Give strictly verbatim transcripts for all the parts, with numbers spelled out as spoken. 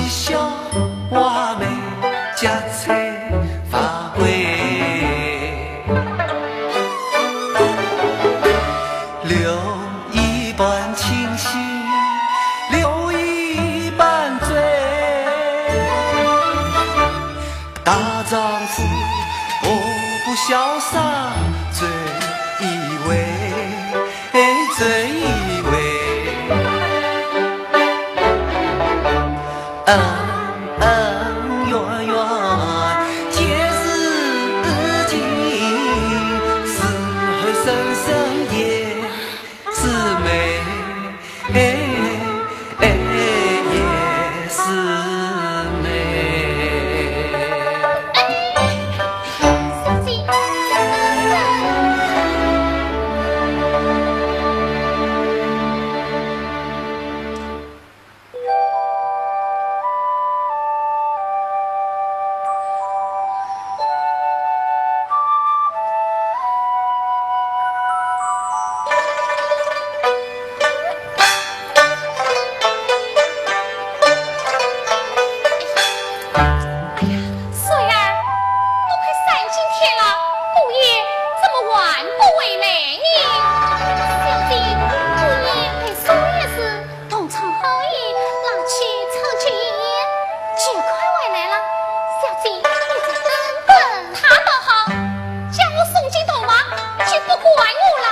小话梅夹菜发桂，留一半清醒，留一半醉。大丈夫何不潇洒醉一回？ 哎，这一回，恩恩怨怨皆是情，是恨深深也是美，哎，哎，也是美。哎呀，水儿，我快三更天了，姑爷怎么还不回来呢？小姐，姑爷陪水儿是同窗好友，拉去唱酒一宴，就快回来了。小姐，你再等等。他倒好， 将我送进洞房，就不管我了，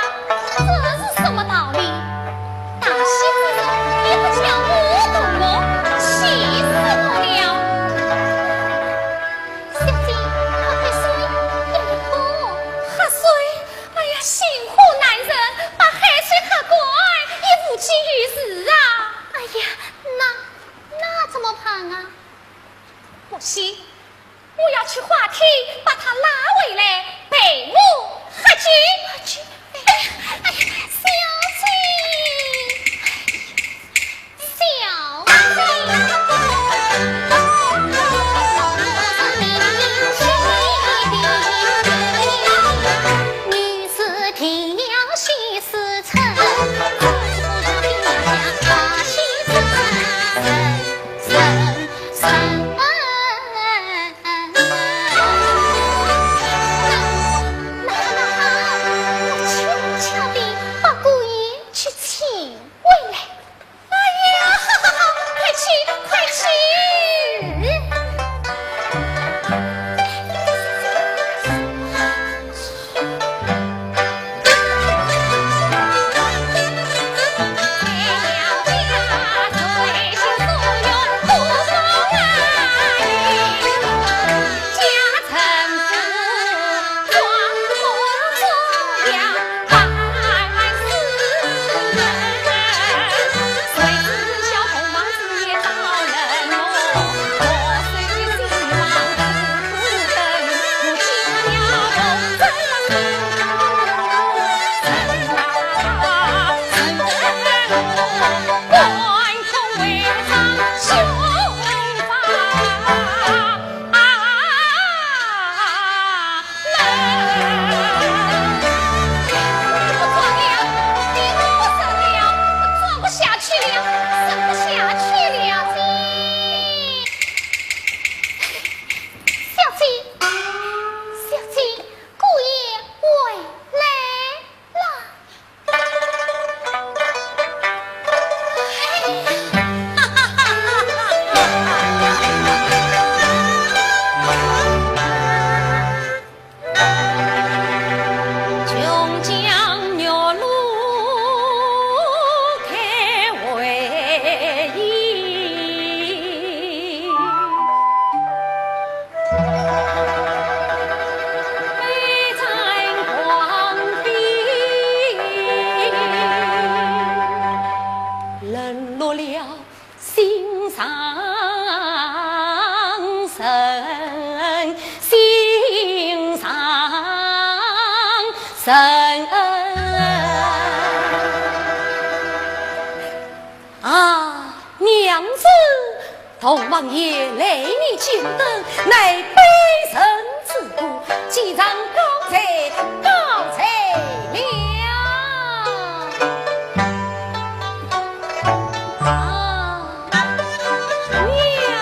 这是什么道理？大喜之日也不叫我动容，气死我了！小姐，快快水，要喝。喝水？哎呀，心火难忍，把海水喝干也无济于事啊！哎呀，那，那怎么办啊？不行， 我要去花厅把他拉回来，陪我喝酒。喝酒？哎，哎呀，小姐，小姐。那好，那好，我悄悄地把姑爷去请回来。哎呀，好，好，好，快去，快去！不装了，你不生了，我装不下去了，生不下去了。小姐，小姐，姑爷回来了。 冷落了心上人，心上人。啊，娘子！ 童王爷来你久等，乃卑人之过，既然告罪，告罪了。啊，娘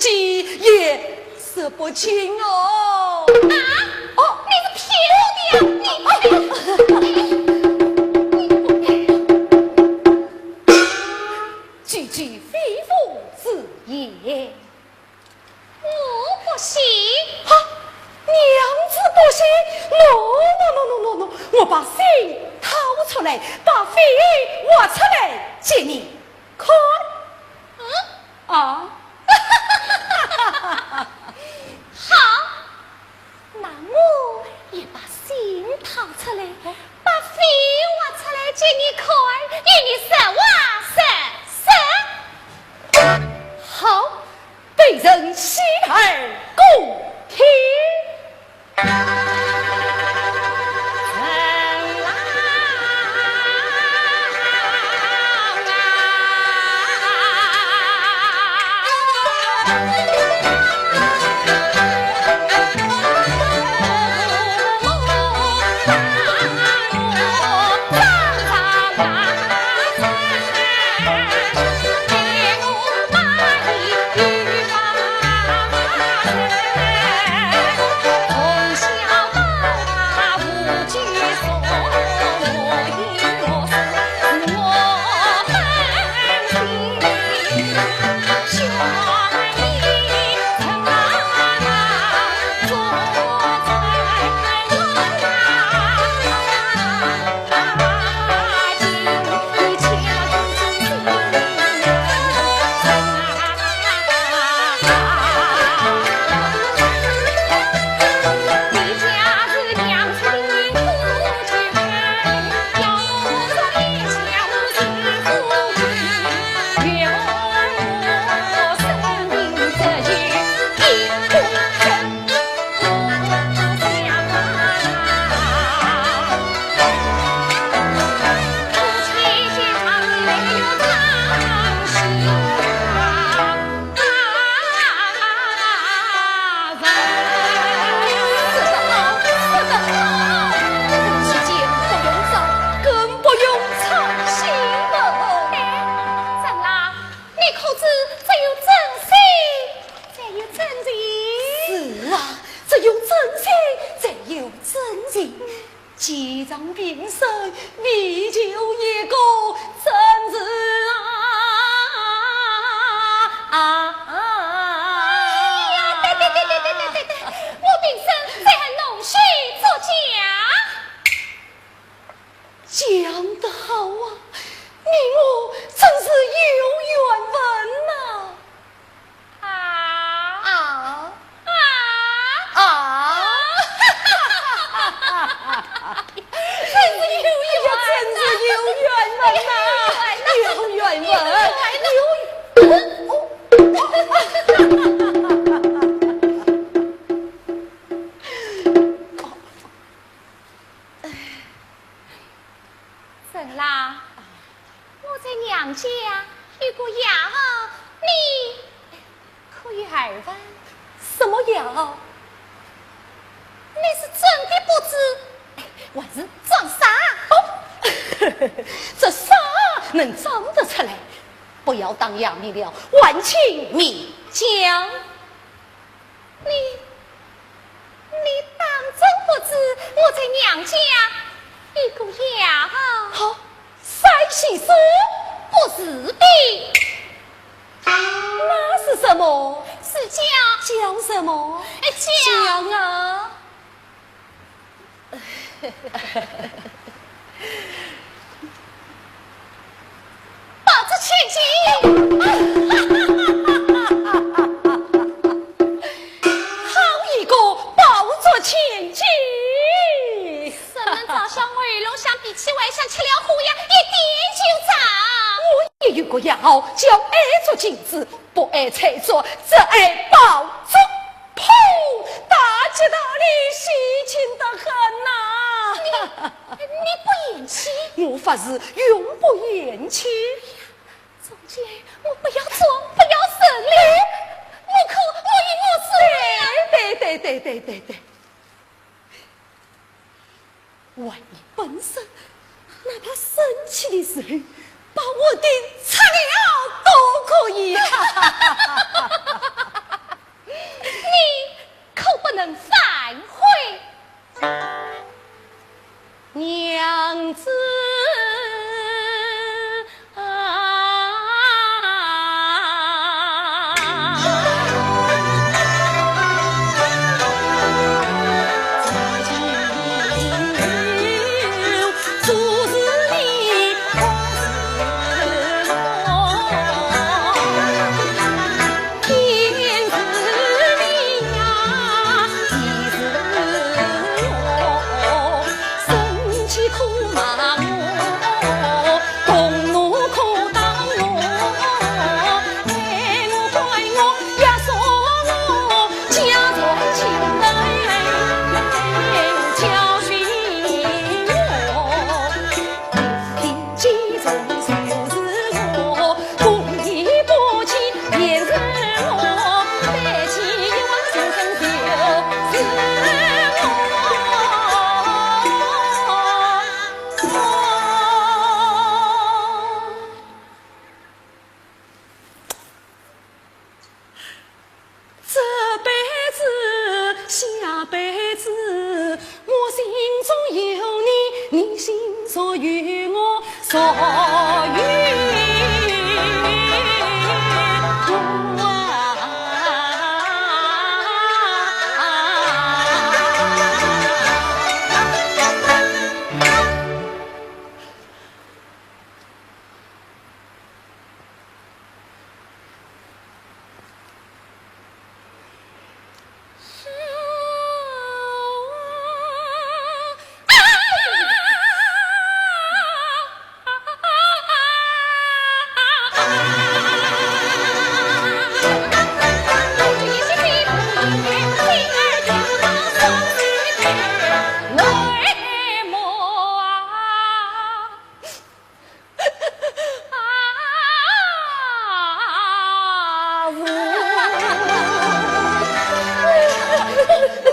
也说不清哦。啊？哦，你是骗我的呀！你，你，句句非吾之言。我不信。哈，娘子不信？No no no no no no！我把信掏出来，把肺挖出来给你看。嗯？啊？好，那我也把信掏出来，把肺挖出来给你看，与你说话说说。好，卑人洗耳恭听。说得好，说得好，夫妻间不用争，更不用猜心了。哎，张郎，你可知这有真心，才有真情？是啊，这有真心，才有真情。 既然平生未求一个真字啊！哎呀，对对对对对对对对，我平生才恨弄虚作假。讲得好啊，你我真是有缘分呐！ 啊？啊？啊？啊？真是有缘，真是有缘分呐！有缘分，有缘，哦，哦，张郎，我在娘家有个丫头，你可有耳闻？什么丫头？你是真的不知，还是装傻？哦，这傻能装得出来？不要当哑谜了，还请明讲。 你，你当真不知我在娘家有个丫头？好，三喜说不是的。那是什么？是叫，叫什么？哎，叫，叫啊！ 宝竹千金。好一个宝竹千金！什么早上回笼香，比起晚上吃了虎药，一点就长。我也有个丫头，叫爱捉金子，不爱采萍，只爱宝珠。 砰！大吉大利，喜庆得很呐！你，你不厌气？我发誓永不厌气。从前我不要妆，不要神灵，我可，我已，我死了。对，对，对，对，对，对。 还你本身，哪怕生气的时候，把我的擦掉都可以。娘子。这辈子，下辈子，我心中有你，你心中有我，所有我啊。啊，是。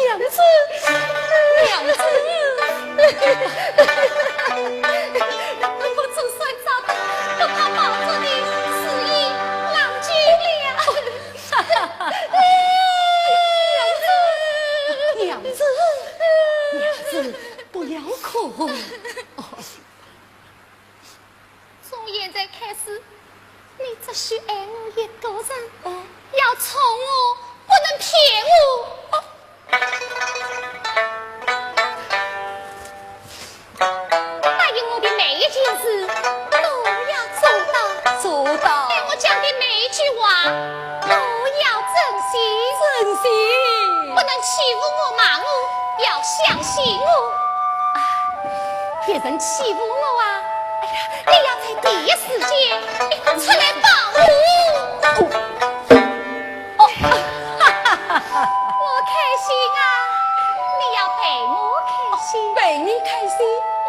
娘子，娘子。我总算找到不可抱捉的紫衣郎君了。娘子，娘子，娘子，不要哭。哦。 从现在开始，你只许爱我一个人，哦。要宠我，不能骗我。哦。答应我的每一件事，都要做到。做到。对我讲的每一句话，都要 真心。真心。不能欺负我、骂我，要相信我。啊，别人欺负我啊，哎呀，你要在第一时间出来帮我。哦，哈哈哈哈。我开心啊，你要陪我开心。陪你开心？嗯，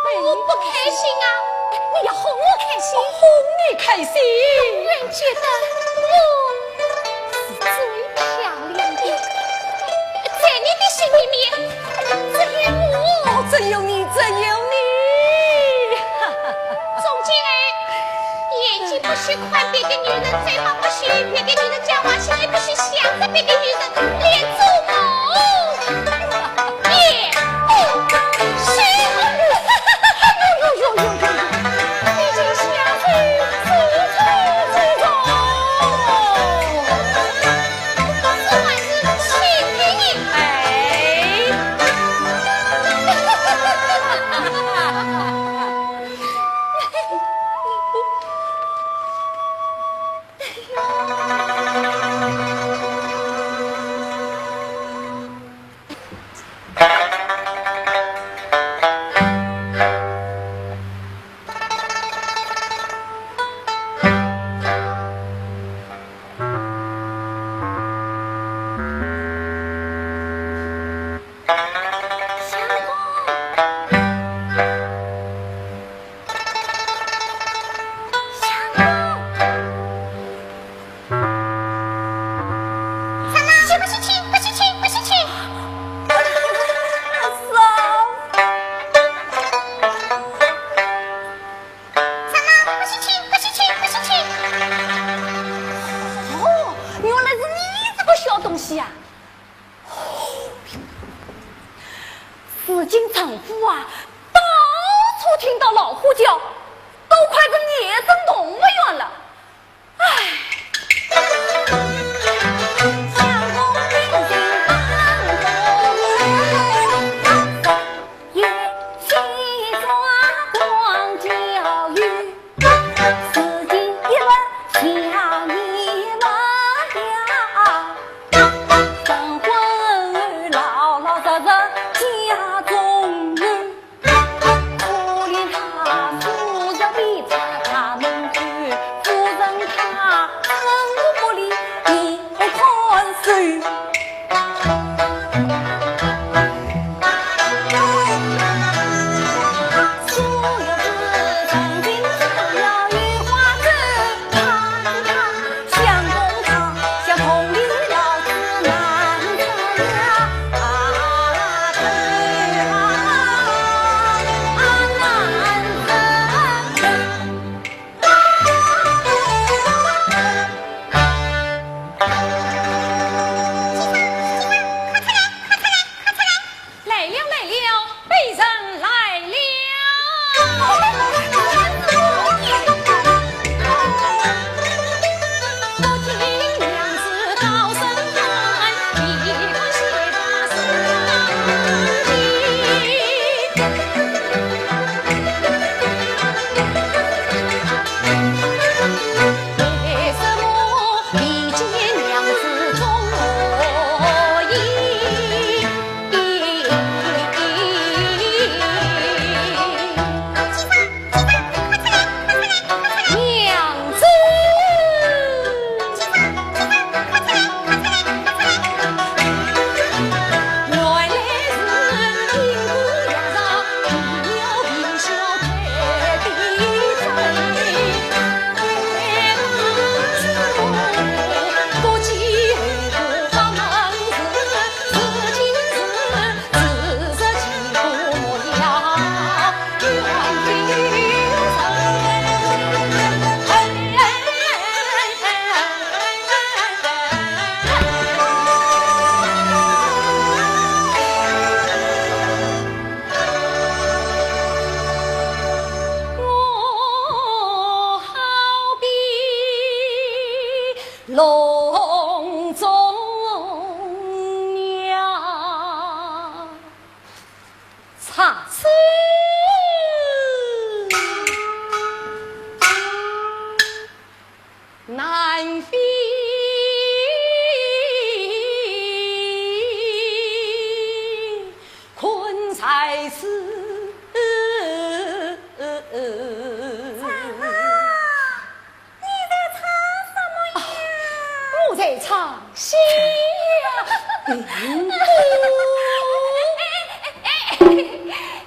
陪你开心。我不开心啊，你要哄我开心。哄你开心。永远觉得我 是最漂亮的，在你的心里面，只有我。哦，只有你，只有你。总结来，眼睛不许看别的女人，嘴巴不许与别的女人讲话，心里不许想着别的女人，连做梦也不许。哎呦呦呦呦呦，你竟下手如此之重。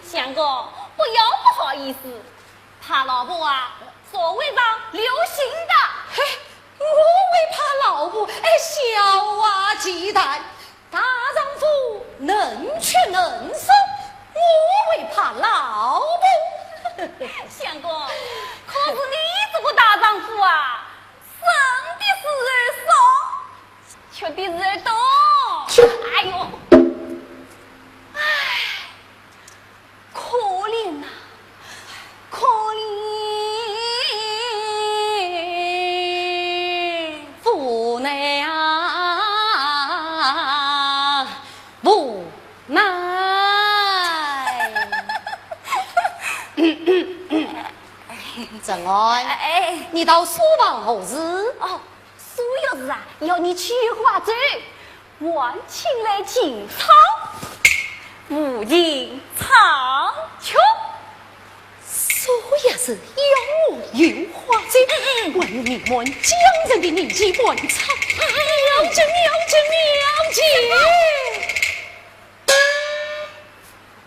相公，不要不好意思，怕老婆啊，早会上流行的。嘿，我会怕老婆？哎，小娃鸡蛋，大丈夫能屈能伸，我会怕老婆？相公，可是你这个大丈夫啊， 生的时候少，吃的时候多。哎呦，唉，可怜呐，可怜。无奈啊，无奈。陈安，哎，你到书房何事？哦， 苏学士啊，要你去油画展，还请来情操，无情唱曲。苏学士要我油画展，还有名满江城的名妓还唱，妙极，妙极，妙极！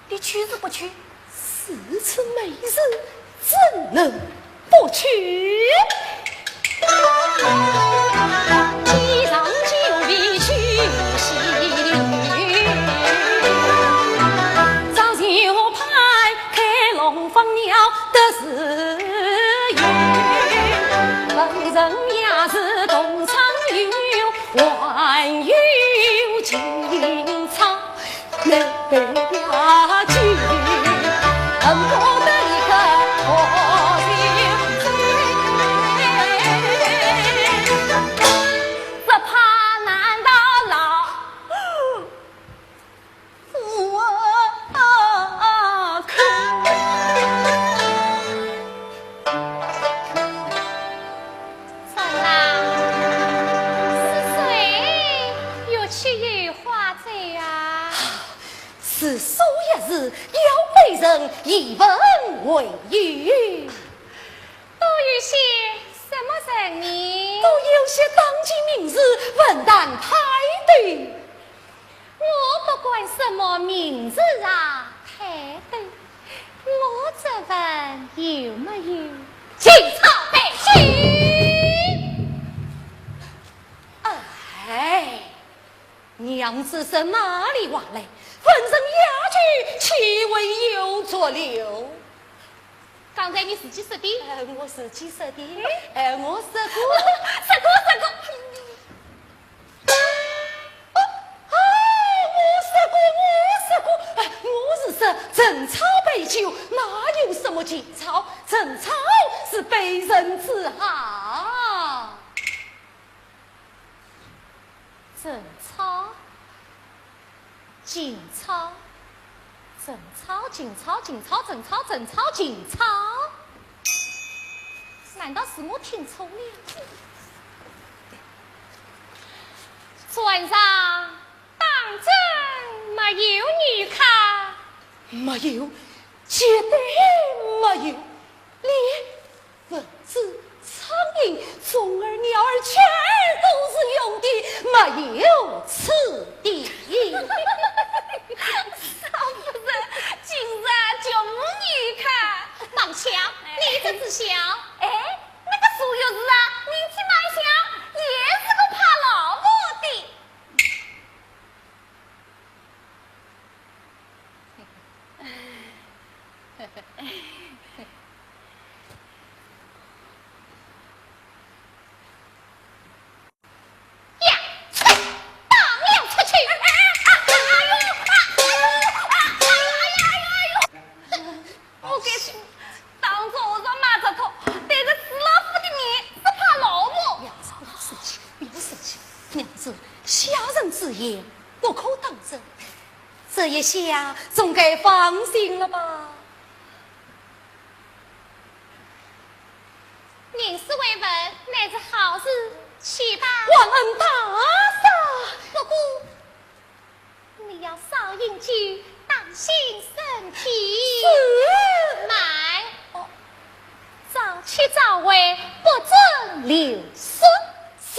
你去是不去？是此美事，怎能不去？既然就必去，早就盼开龙凤庙的时运，本人也是同窗有友，还有情操。 春兰，是谁又去油画展呀？ 是苏学士要卑人以文会友。都有些什么人呢？都有些当今名士、文坛泰斗。我不管什么名士啊、泰斗，我这份有没有情操百姓？哎， 娘子是哪里话来？文人雅句，岂会有作柳？刚才你自己说的。哎，我自己说的。哎，我说过。说过，说过。哦，哎，我说过，我说过。哎，我是说，陈操杯酒，哪有什么情操？陈操是卑人之行。 陈操，情操，陈操，情操，情操，陈操，陈操，情操。难道是我听错了？船上当真没有女客？没有，绝对没有。连 蚊子、苍蝇、虫儿、鸟儿，全都是有的，没有吃的。少夫人，今日就无女客。忙笑，你这只笑。哎，那个苏学士啊，年纪蛮小，也是个怕老婆的。 呀，出，打了出去！哎呦，哎呦，哎呦，哎呦，哎呦，哎呦，哎呦！我跟你说，当初我说马哲托，对着死老虎的面是怕老婆。不要生气，不要生气，娘子，下人之言不可当真。 这一下总该放心了吧？名士未问，乃是好事，去吧。皇恩大赏。不过，你要少饮酒，当心身体。是。慢。哦，早去早回，不准留宿。是。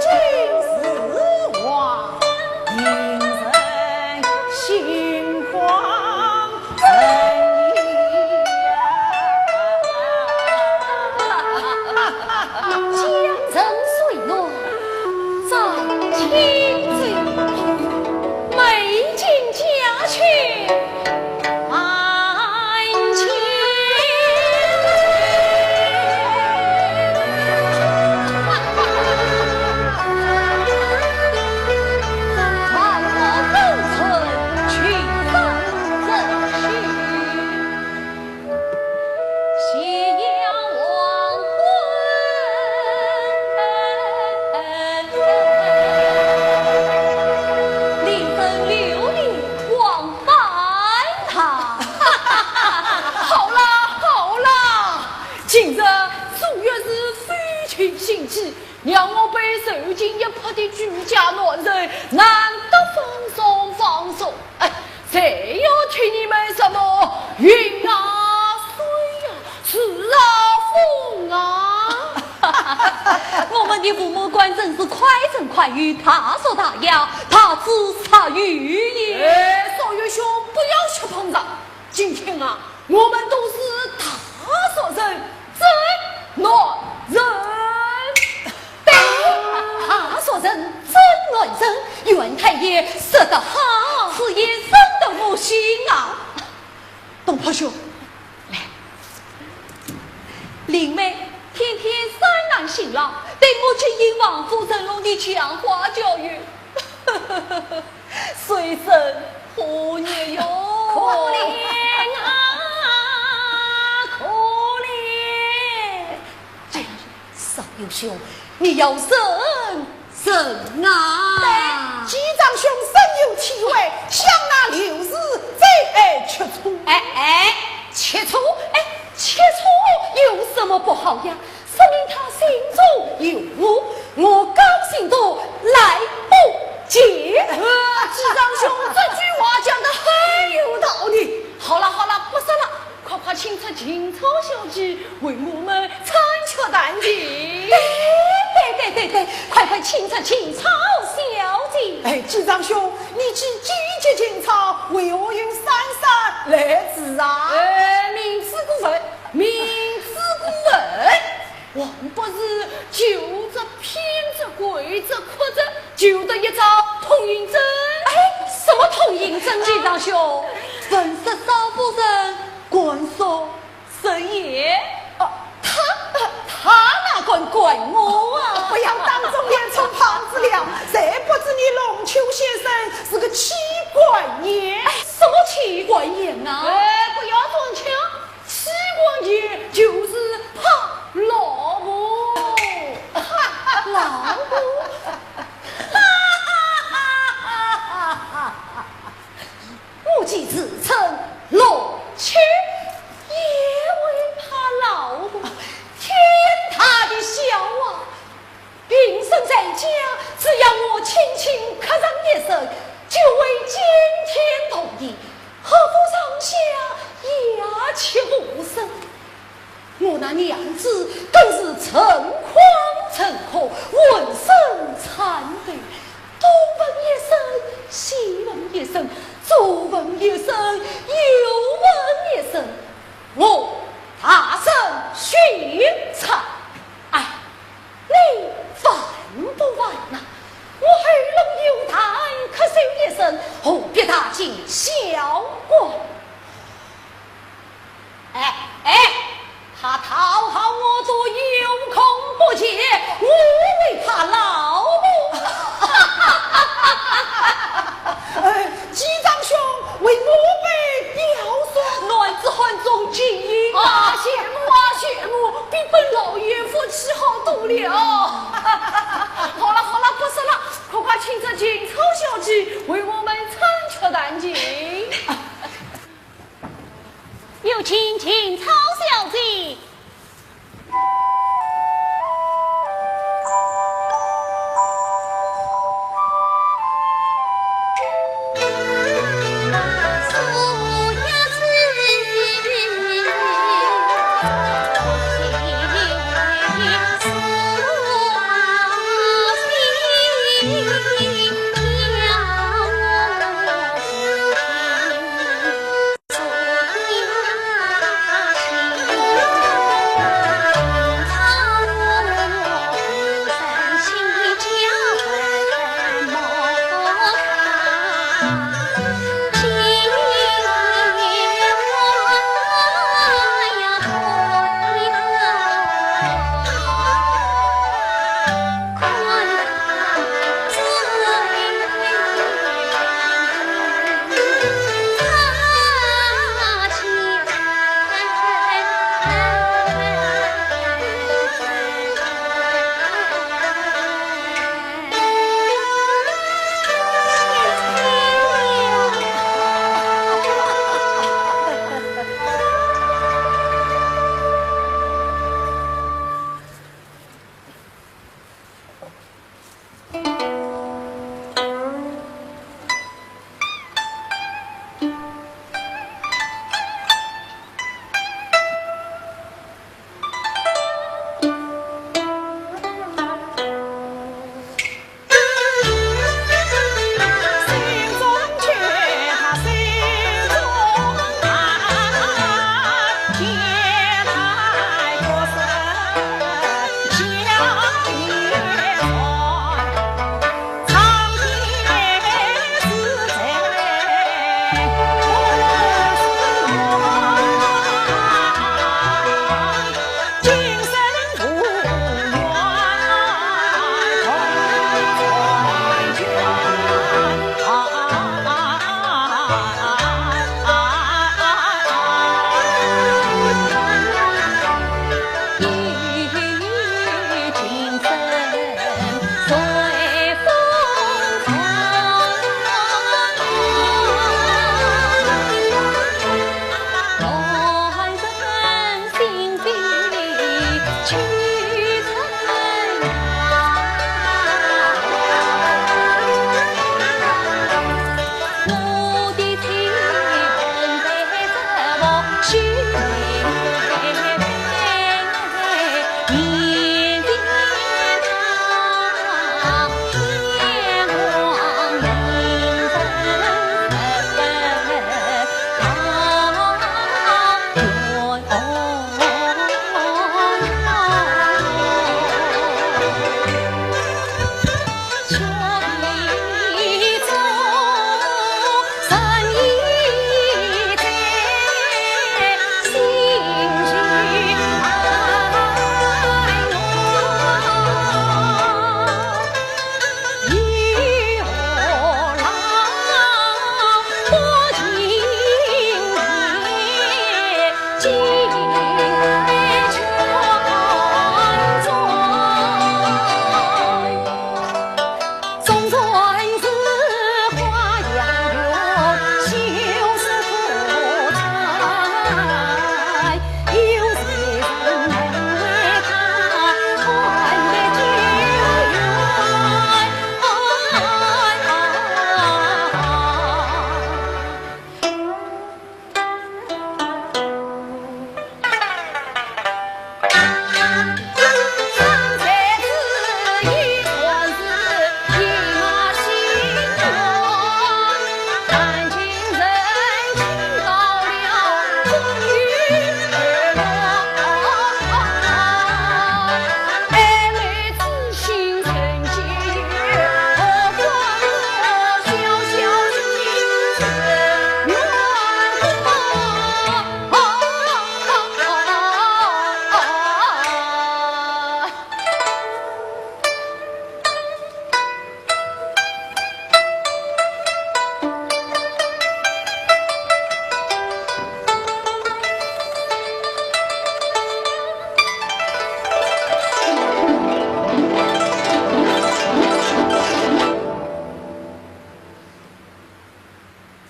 今日望平人心狂人意呀。江城水暖在轻舟，美景佳趣 好啦，好啦，今日苏月是非情心急，让我被受尽压迫的居家男人难得放松放松。哎，谁要听你们什么云啊水啊，是啊风啊。我们的父母官真是快声快语，大说大压，大智若愚也。哎，苏月兄，不要瞎膨胀。今天啊，我们都是大俗人，真男人。对，大俗人，真男人，袁太爷说得好，此言深得我心啊。东坡兄，来，林妹天天山南辛劳，对我经营王府成龙的强化教育，水深火热哟。可怜啊，可怜。哎呀，苏月兄，你要忍忍啊。对，季丈兄深有体会，想那刘氏最爱吃醋。哎，哎，吃醋？哎，吃醋有什么不好呀？说明他心中有我，我高兴都来不及。呃，季丈兄这句话讲得很有道理。好了，好了，不说了，快快请出琴操小姐为我们唱曲弹琴。对，对，对，对，对，快快请出琴操小姐。哎，季丈兄，你既拒绝琴操，为何又姗姗来迟啊？哎，明知故问，明知故问。王博士求着、骗着、跪着、哭着，求得一张通行证。哎，什么通行证？季丈兄，文说少夫人，官说 神爷。哦，他，他哪敢怪我啊？不要当众言出胖子粮，谁不知你龙丘先生是个妻管严？哎，什么妻管严啊？哎，不要装腔，妻管严就是怕老婆。怕老婆？我既自称龙丘，也会怕老婆？天大的笑话！平生在家，只要我轻轻咳嗽一声，就会惊天动地，何苦上下鸦雀无声？ 我那娘子更是诚惶诚恐，浑身颤抖，东问一声，西问一声，左问一声，右问一声，我大声寻找。哎，你烦不烦呐？我喉咙有痰，咳嗽一声，何必大惊小怪？ 哎，哎，他讨好我都有口不言，我为他老母。哎，季丈兄，为我辈表率。男子汉重情义啊，羡慕啊，羡慕，比本老爷福气好多了。好了，好了，不说了，快快请出琴操小姐为我们唱曲弹琴。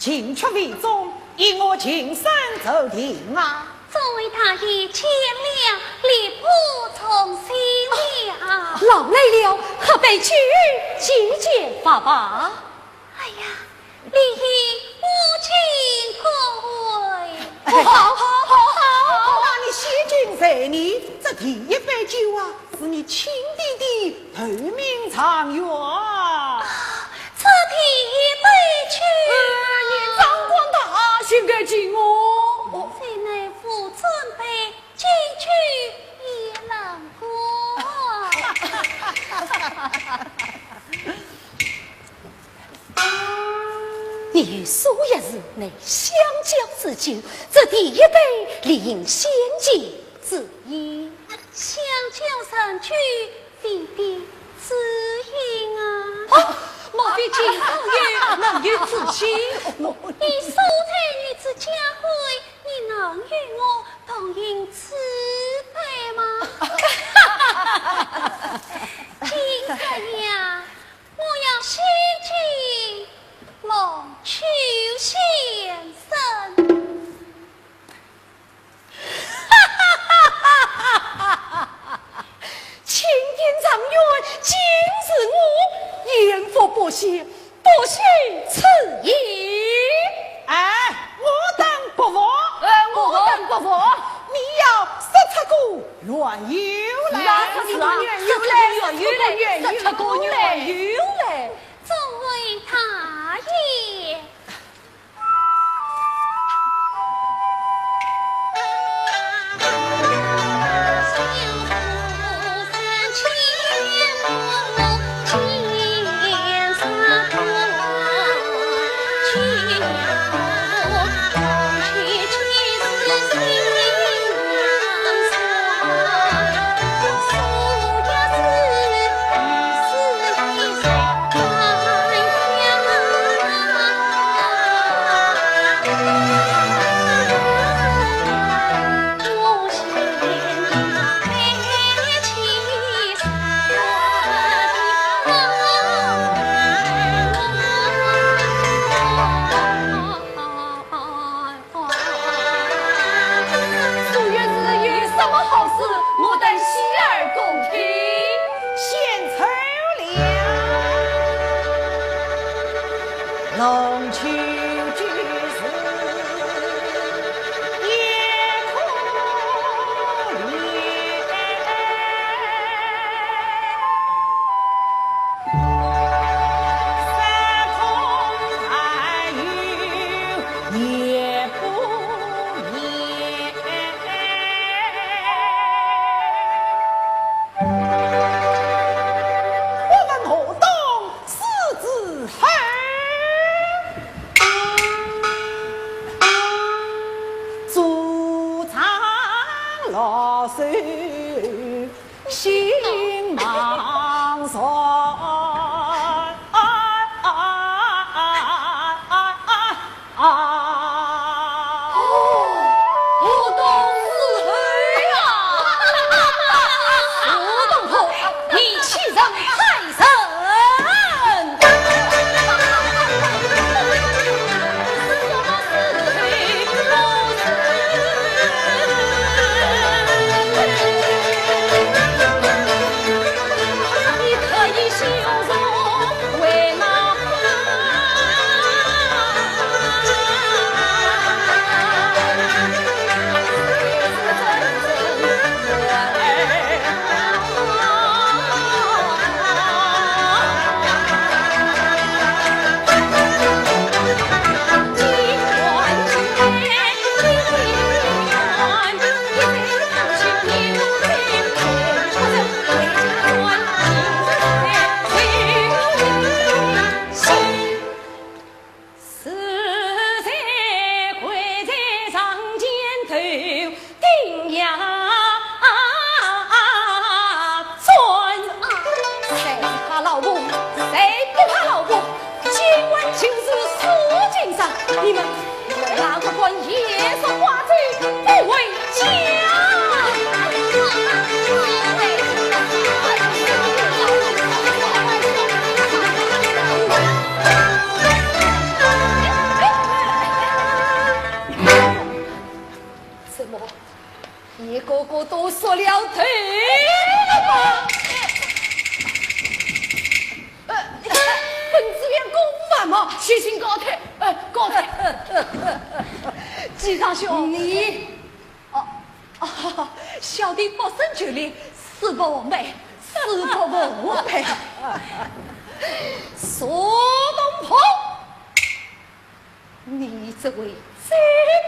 进去为中，依我秦山奏定啊。众位大爷，见了礼部众兄了。老来了，喝杯酒，解解乏乏。哎呀，理应不进不回。好，好，好，好。啊，你先敬谁呢？这第一杯酒啊，是你亲爹爹头名状元。与苏学士乃相交之交，这第一杯理应先敬之也。相交甚久，定必知音啊。啊，莫非金宝玉能有知音？以苏州女子家规，你能与我同饮此杯吗？金姑娘，我要先敬龙丘先生。青天状元，竟是我，贤福不显，不显此言。哎，我等不服。哎，我等不服。你要说出个缘由来。是啊，是啊，说出个缘由来，说出个缘由来，说出个缘由来。众位大爷，苏学士有什么好事，我等洗耳恭听。献丑了。龙丘之事，也可怜。三空还有 也不免。我们何当是之后？主张老寿 心忙说。哦，何当如此呀？何东坡，你欺人害人！谁是怕老婆，谁不怕老婆？今晚就是苏秦上，你们，你们哪个敢夜宿花洲不回家？什么？ 你个个都说了对了吧？呃，本子员公烦忙，虚情告退，呃，告退。季尚兄，你，哦，哦，小弟不胜酒力，死不悔，死不悔。苏东坡， 你这位嘴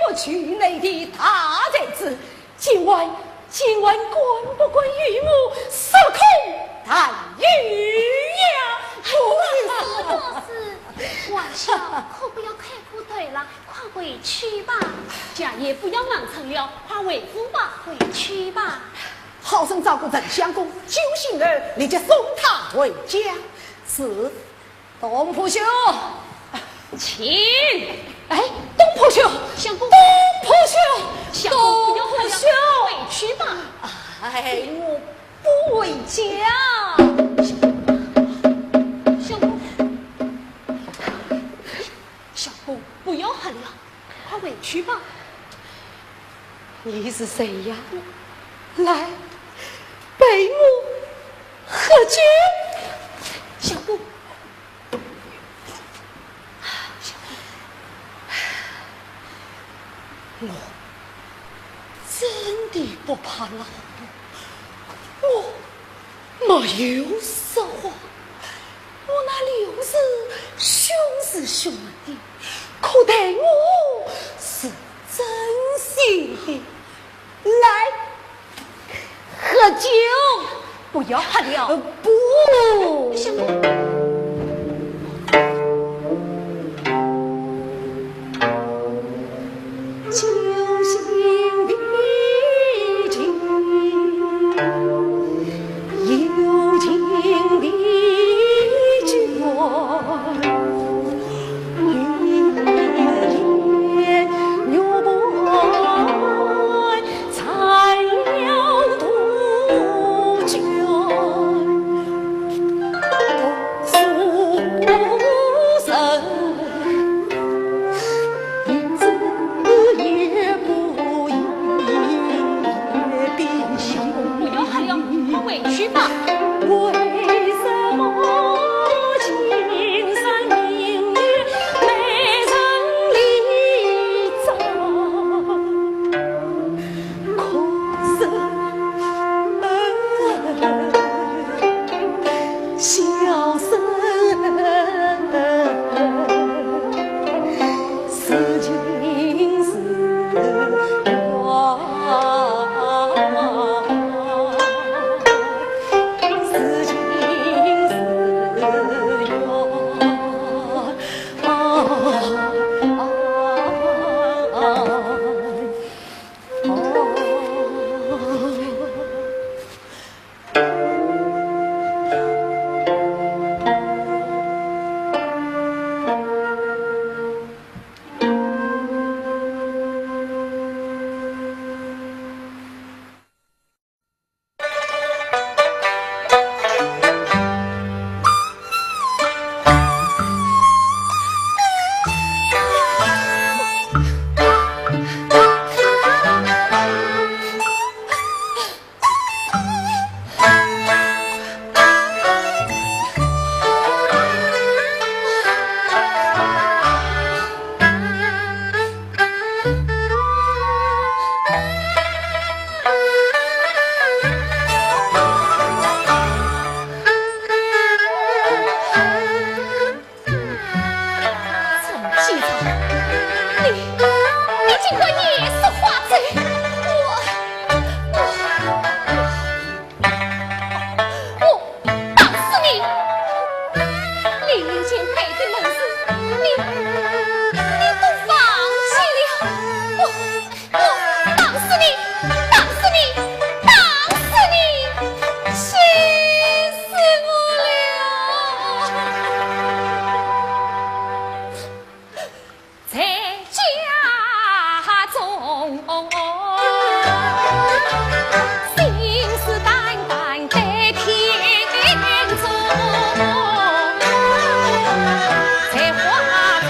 不惧雷的大才子，今晚，今晚敢不敢与我说空谈语呀？不是，不是，玩笑可不要开去吧，家业不要瞒陈了，快回府吧。回去吧。好生照顾陈相公，酒醒后立即送他回家。是。东坡兄，请。哎，东坡兄，相公。东坡兄，相公，不要喝了，东坡兄。快回去吧。哎，我不回家。相公，相公，不要喝了。 快回去吧。你是谁呀？来，陪我喝酒。相公，相公。我真的不怕老虎，我 没有说谎，我那刘氏凶是凶的，可待我是真心的。来，喝酒。不要喝了。呃，不。相公。 不要喝了，快回去吧。陈继昌，你，你竟敢夜宿花宅，我，我，我打死你！你以前配的门生，你，你都放弃了，我，我打死你，打死你，打死你！气死我了！ 在家中，信誓旦旦对天忠，在花烛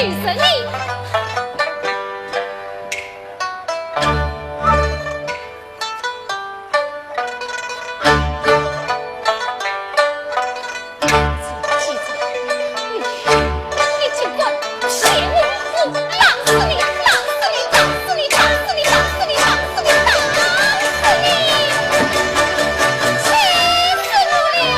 女神呢？你竟敢骗我！我打死你！打死你！打死你！打死你！打死你！打死你！打死你！打死你！气死我了！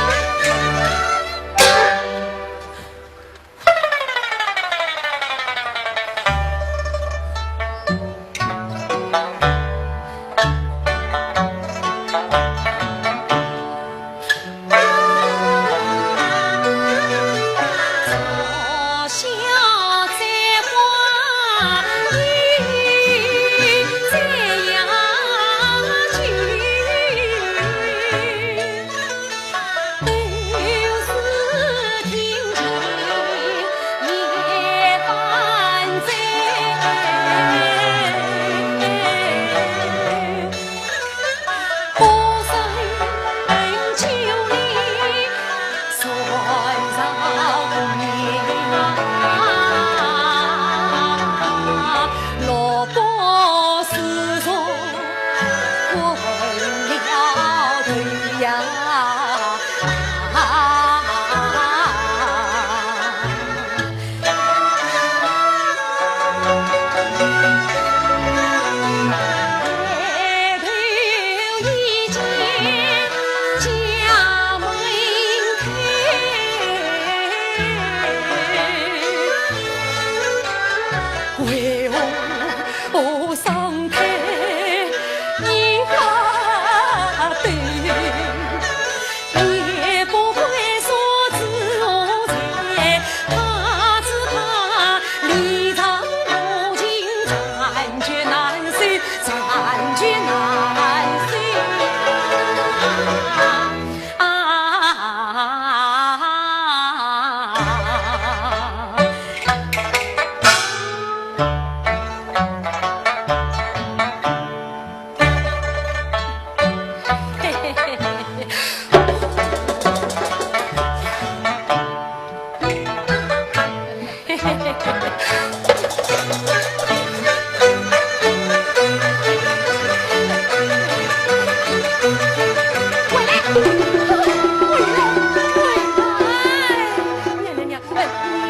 娘娘娘，哎，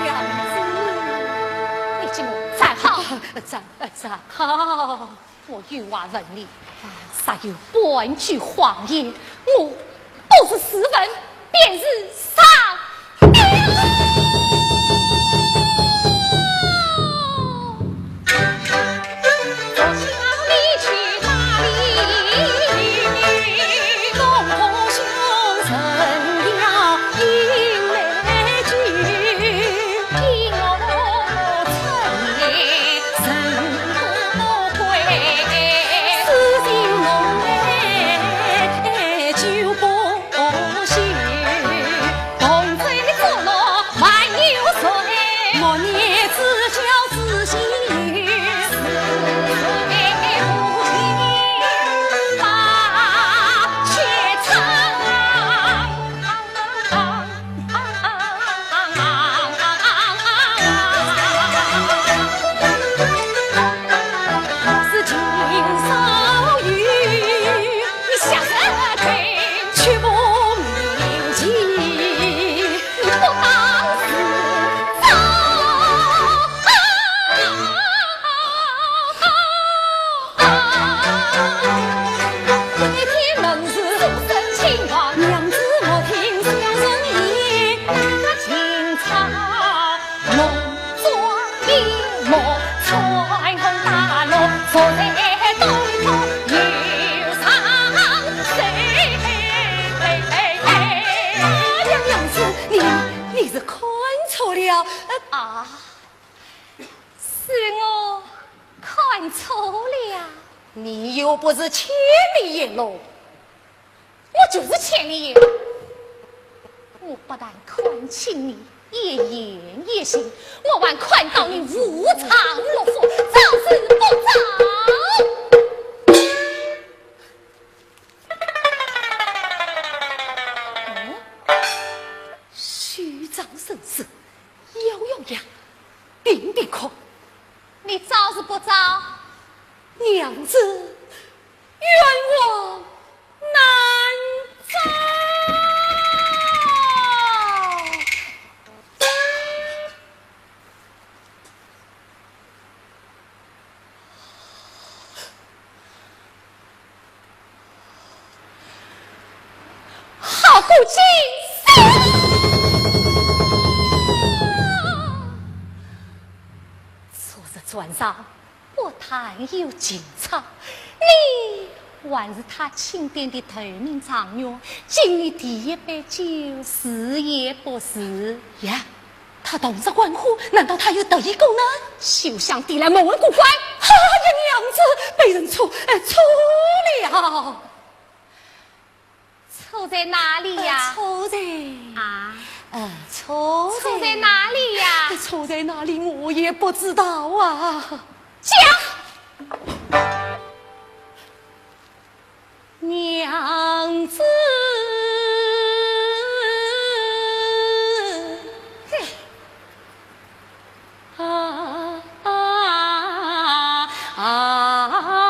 娘子，你给我站好。站，站好。 我有话问你，若有半句谎言，我不是自刎，便是上吊。娘子，你，你是看错了。啊，是我 看错了。你又不是千里眼喽。我就是千里眼。我不但看清你一言一行，我还看到你五脏六腑，招是不招？嗯？虚张声势，咬咬牙， 定定看，你招是不招？娘子，冤枉难招。好个金山！昨日晚上，不但有金钗，你还是他钦点的头名状元，敬你第一杯酒，是也不是？呀， 他同日玩花，难道他又得一个呢？休想抵赖，莫问过关。哎呀，娘子，卑人错，哎，错了。错在哪里呀？呃，错在……啊？呃，错在……错在哪里呀？呃，错在哪里，我也不知道啊。讲！ 娘子。嘿。啊，啊，啊，啊。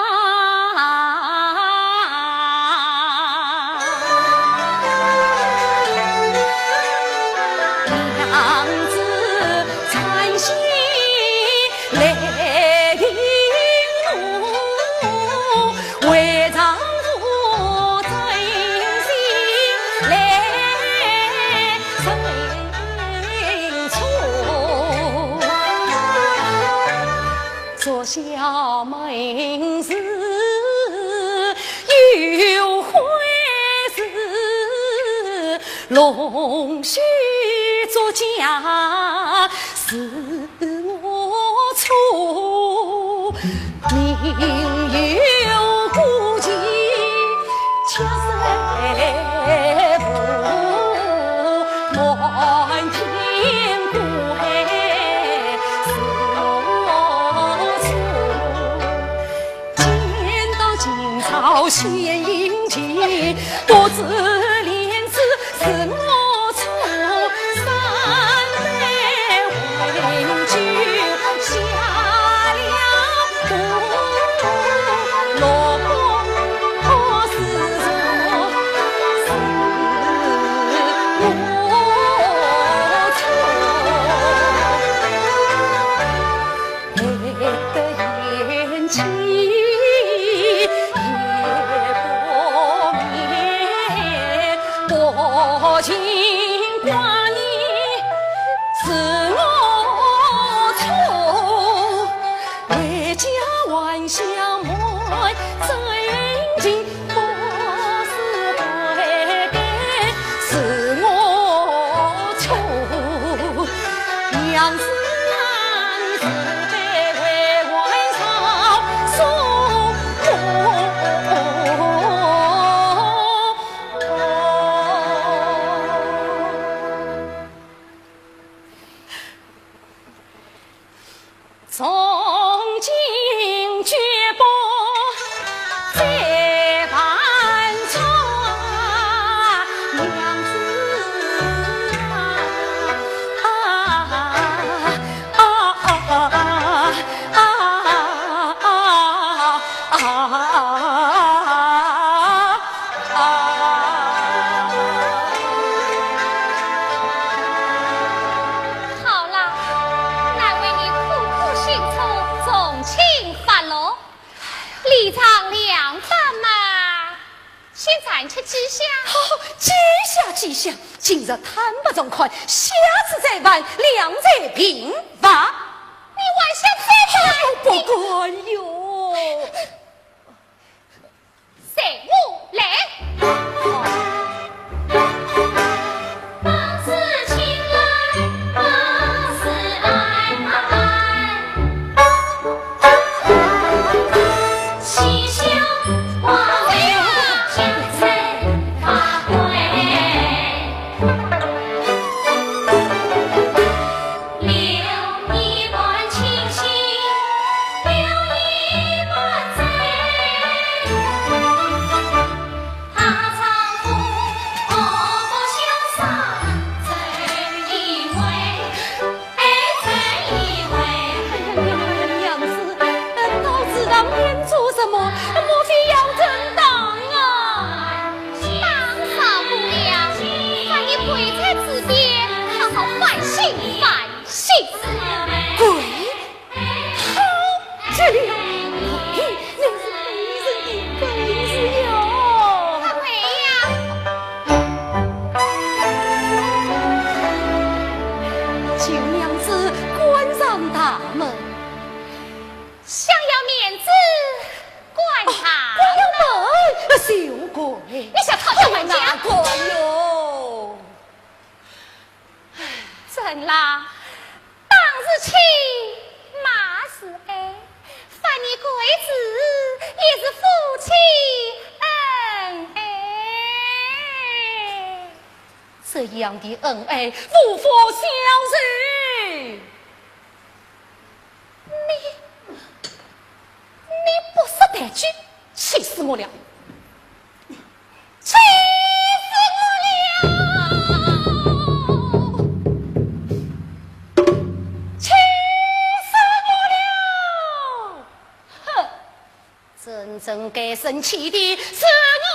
娘子 好了，难为你苦苦辛苦，纵情发落，礼让两番嘛，先暂且记下。好，记下，记下。今日坦白从宽，下次再犯，两罪并罚。你还想再犯？哎呦，不敢哟。 随我来。门。想要面子，管他。哦，关了门，休怪。你想讨价还价？哎呀，哪敢哟。 怎啦？打是亲，骂是爱，罚你跪子也是夫妻恩爱。这样的恩爱，无法消受。你，你不识抬举，气死我了！ 气死我了！气死我了！哼，真正该生气的是我。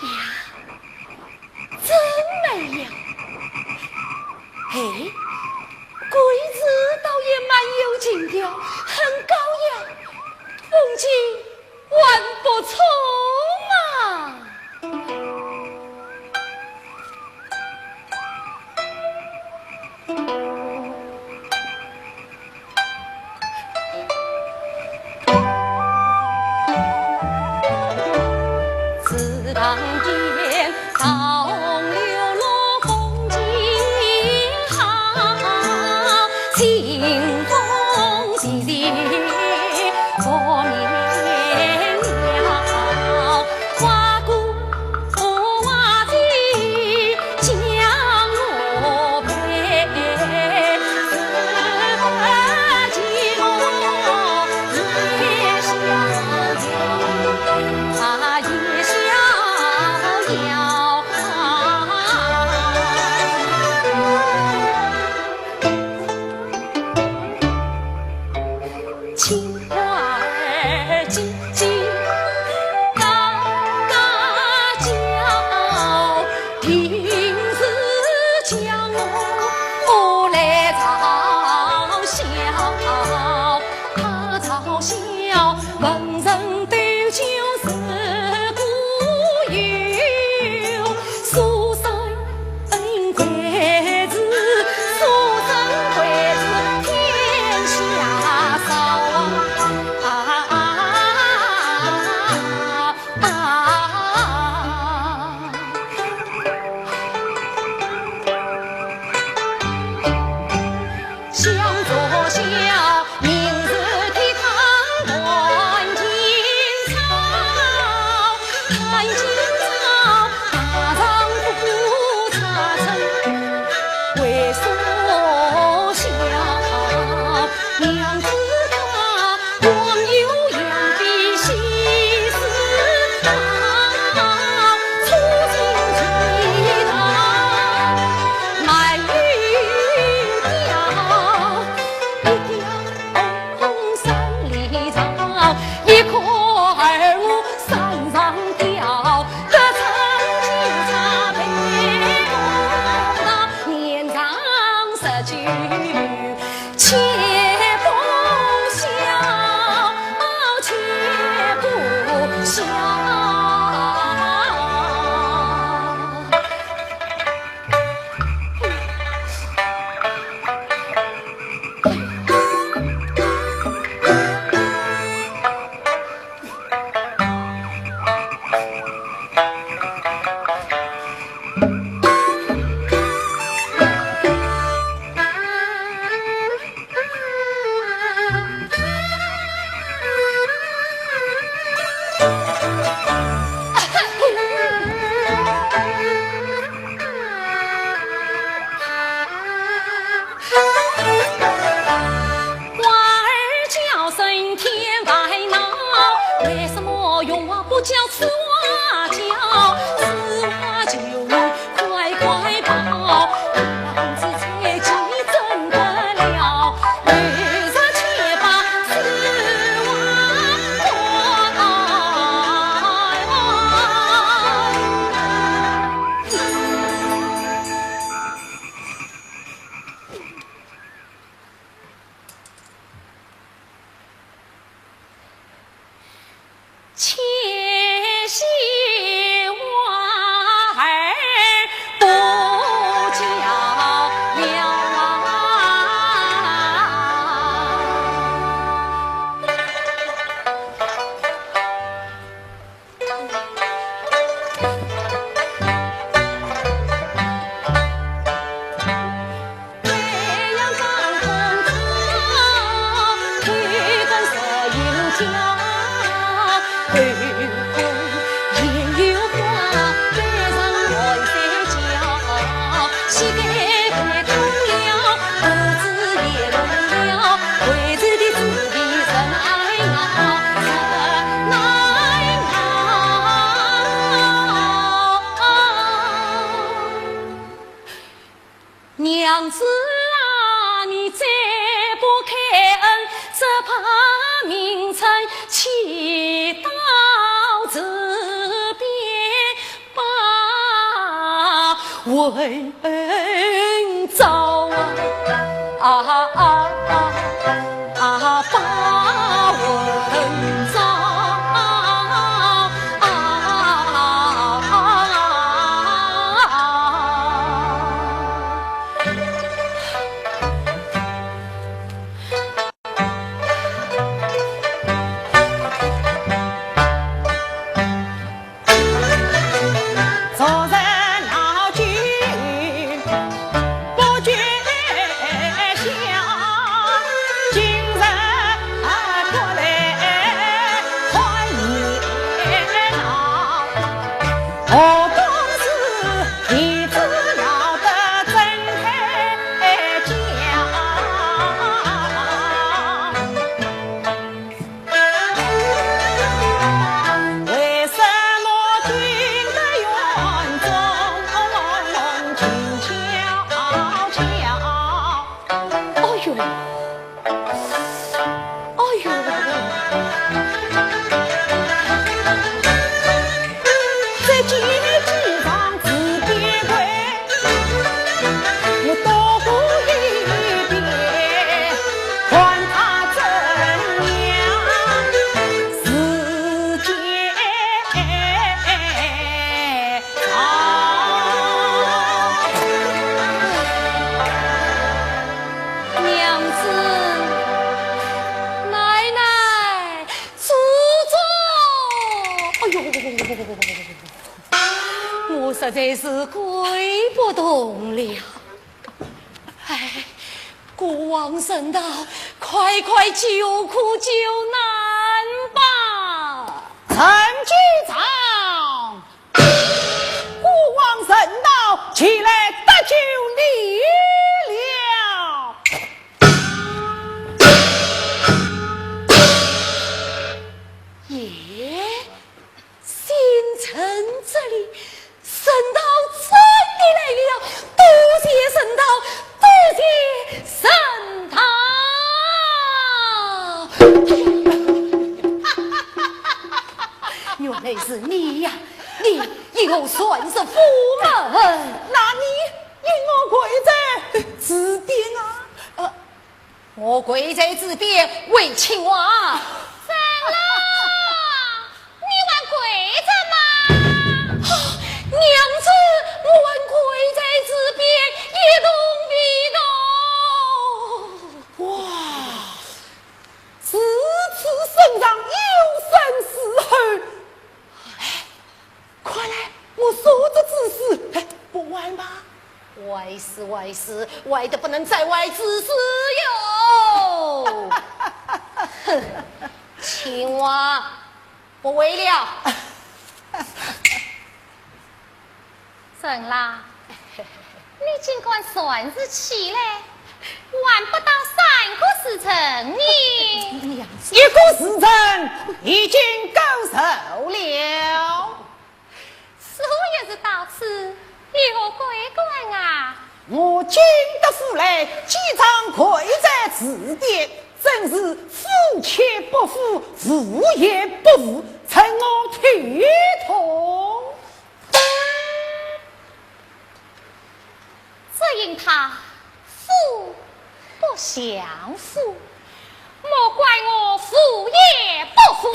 呀，真美呀！哎，跪子倒也蛮有情调，很高雅，风景还不错嘛。子啊，你再不开恩，只怕明晨祈祷字边把魂招啊，啊啊啊啊，把魂招啊。 昨日闹剧不觉晓，今日过来看热闹。何况是皮子闹得真开价。 为什么君的院中静悄悄？哦哟，哦哟，这几天上自边会，我多过一遍。 看他怎样自己造。娘子，奶奶，祖宗！哎呦，我实在是跪不动了。 哎，孤王神道，快快救苦救难吧！陈继昌，孤王神道，前来搭救你了。耶， 新城这里，神道真的来了，多谢神道，多谢神道。原来是你呀，你引我转入府门。那你引我跪在池边啊？呃， 我跪在池边为青蛙。怎了？你还跪着吗？娘子，我还跪在池边一动不动。哇，如此圣上有声嘶吼。哎， 看来我所做之事，哎，不坏吧？坏事，坏事，坏得不能再坏之事哟！哼，青蛙，不会了。沈郎，你竟敢擅自起来，还不到三个时辰呢？一个时辰已经够受了。 苏也是到此，你何贵干啊？我进得府来，见状跪在池边，真是夫妻不和，父也不和，成我体统。只因他夫 不相负，莫怪我父也不服。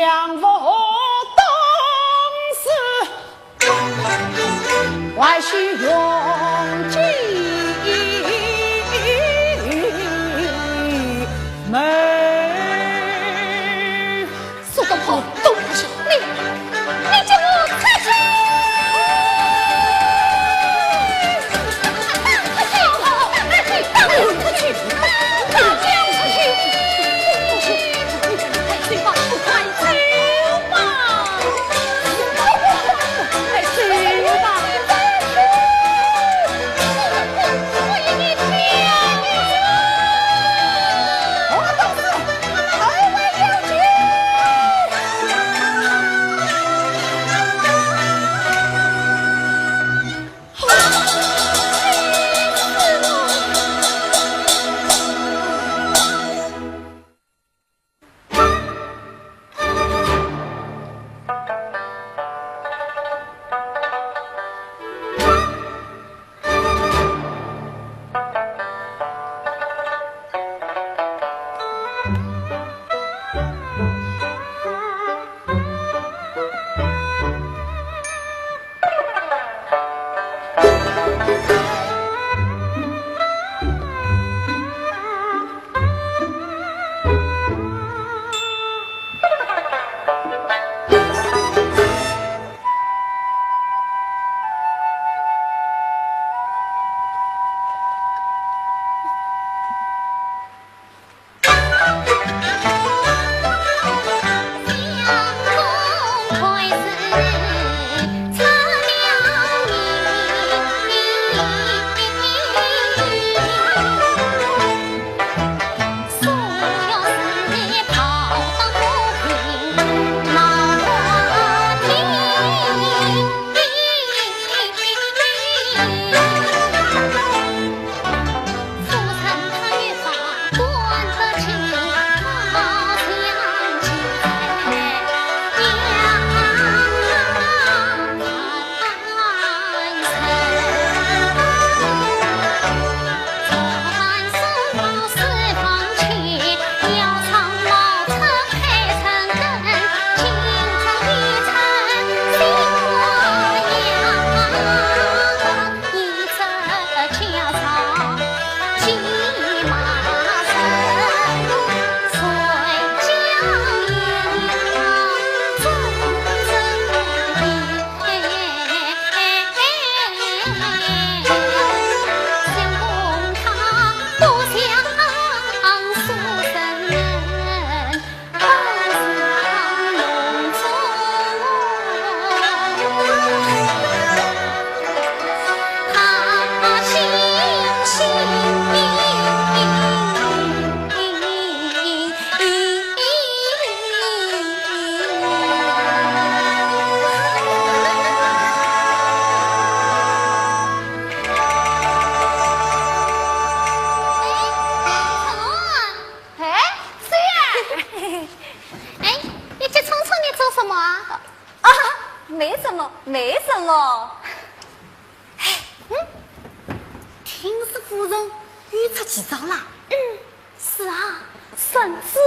杨府当世，还须用计谋。苏东坡，东坡，你，你叫我出去！哎，谁呀？哎，你急匆匆地做什么啊？啊，没什么，没什么。听说夫人又出奇招啦？嗯，是啊，神子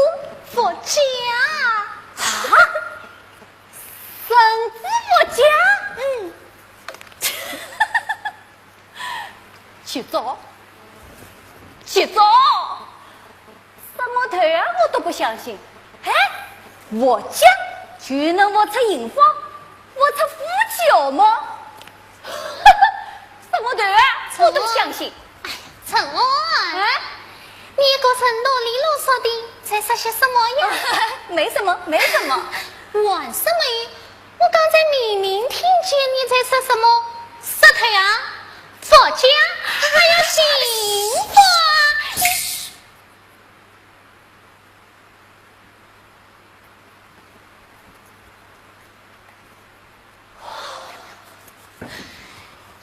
不假。啊？神子不假？嗯。奇招？奇招？ 什么头啊，我都不相信。哎，我讲就能活出银方，活出夫妻好吗？什么头啊，我都不相信。哎，陈安，哎，你一个人啰里啰嗦的，在说些什么呀？没什么，没什么。还什么？我刚才明明听见你在说什么石头啊、佛家，还有幸福啊。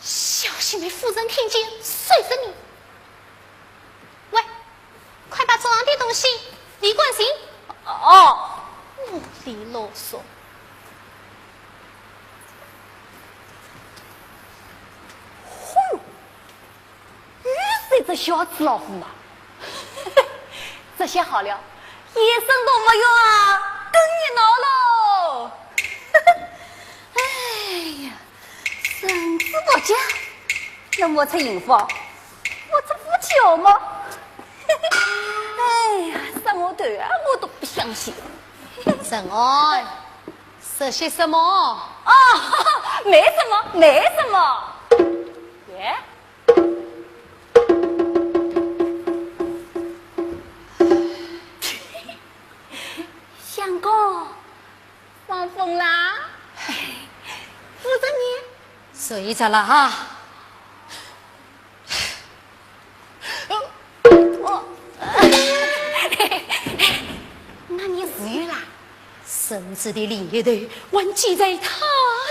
小心被夫人听见，碎死你！喂，快把桌上的东西理干净。哦，啰里啰嗦。呼，又是这小子老虎啊！这下好了，一声都没有啊，更热闹喽！哎呀， 神子不假，那我出银方，我出夫妻好吗？哎呀，什么头啊，我都不相信。陈安，说些什么？哦，没什么，没什么。耶？相公， 放风啦？夫人呢？睡着了哈。哦，那你自由啦？绳子的另一头还系在他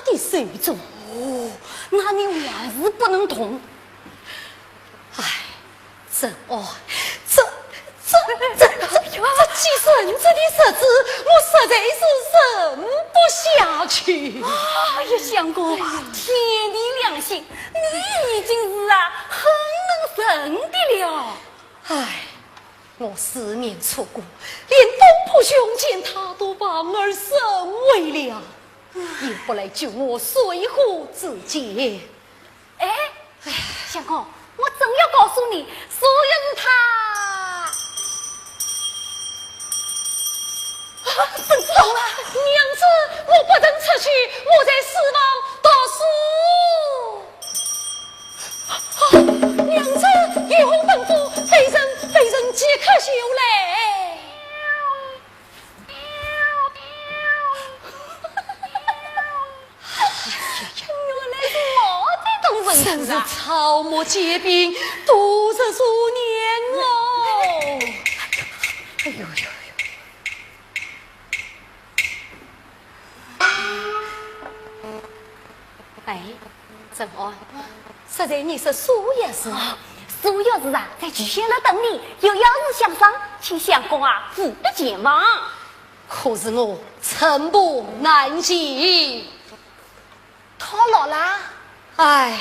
的手中。哦，那你还是不能动。唉， 陈安，这，这，这，这，这系绳子的日子，我实在是忍不下去。哎呀，相公，天地良心，你已经是啊，很能忍的了。唉，我四面出宫，连东坡兄见他都望而生畏了，也不来救我水火之间。 哎，相公，我正要告诉你，所以是他。啊，绳子断了！娘子，我不曾出去，我在书房读书。啊，娘子，雨后灯火，被人，被人即刻修来。 原来是我在动人真是草木皆兵，度日如年哦。哎呦呦呦！哎，陈安，适才你说苏药师啊？苏药师啊，在聚贤楼等你，有要事相商，请相公啊，务必前往。 可是我寸步难行。套牢啦？唉。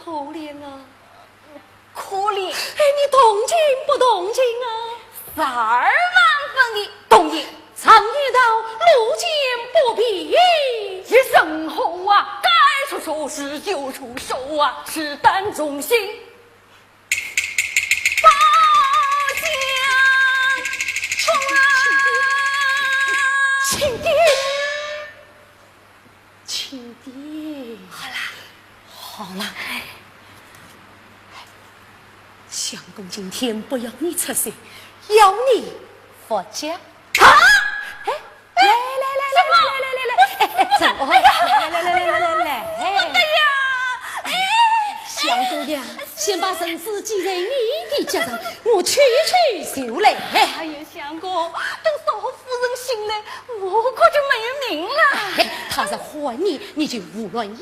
可怜啊，可怜。哎，你同情不同情啊？十二万分的同情。常言道，路见不平一声吼啊，该出手时就出手啊，只担忠心报效啊。轻点，轻点。好啦，好啦。相公今天不要你出手，要你服家。啊！哎，来来来来来来来来来，哎哎，怎么？来来来来来来来来。哎呀，哎，相公呀，先把绳子系在你的脚上，我去去就来。哎呀，相公，等少夫人醒来，我可就没有命了。哎，她若唤你，你就胡乱应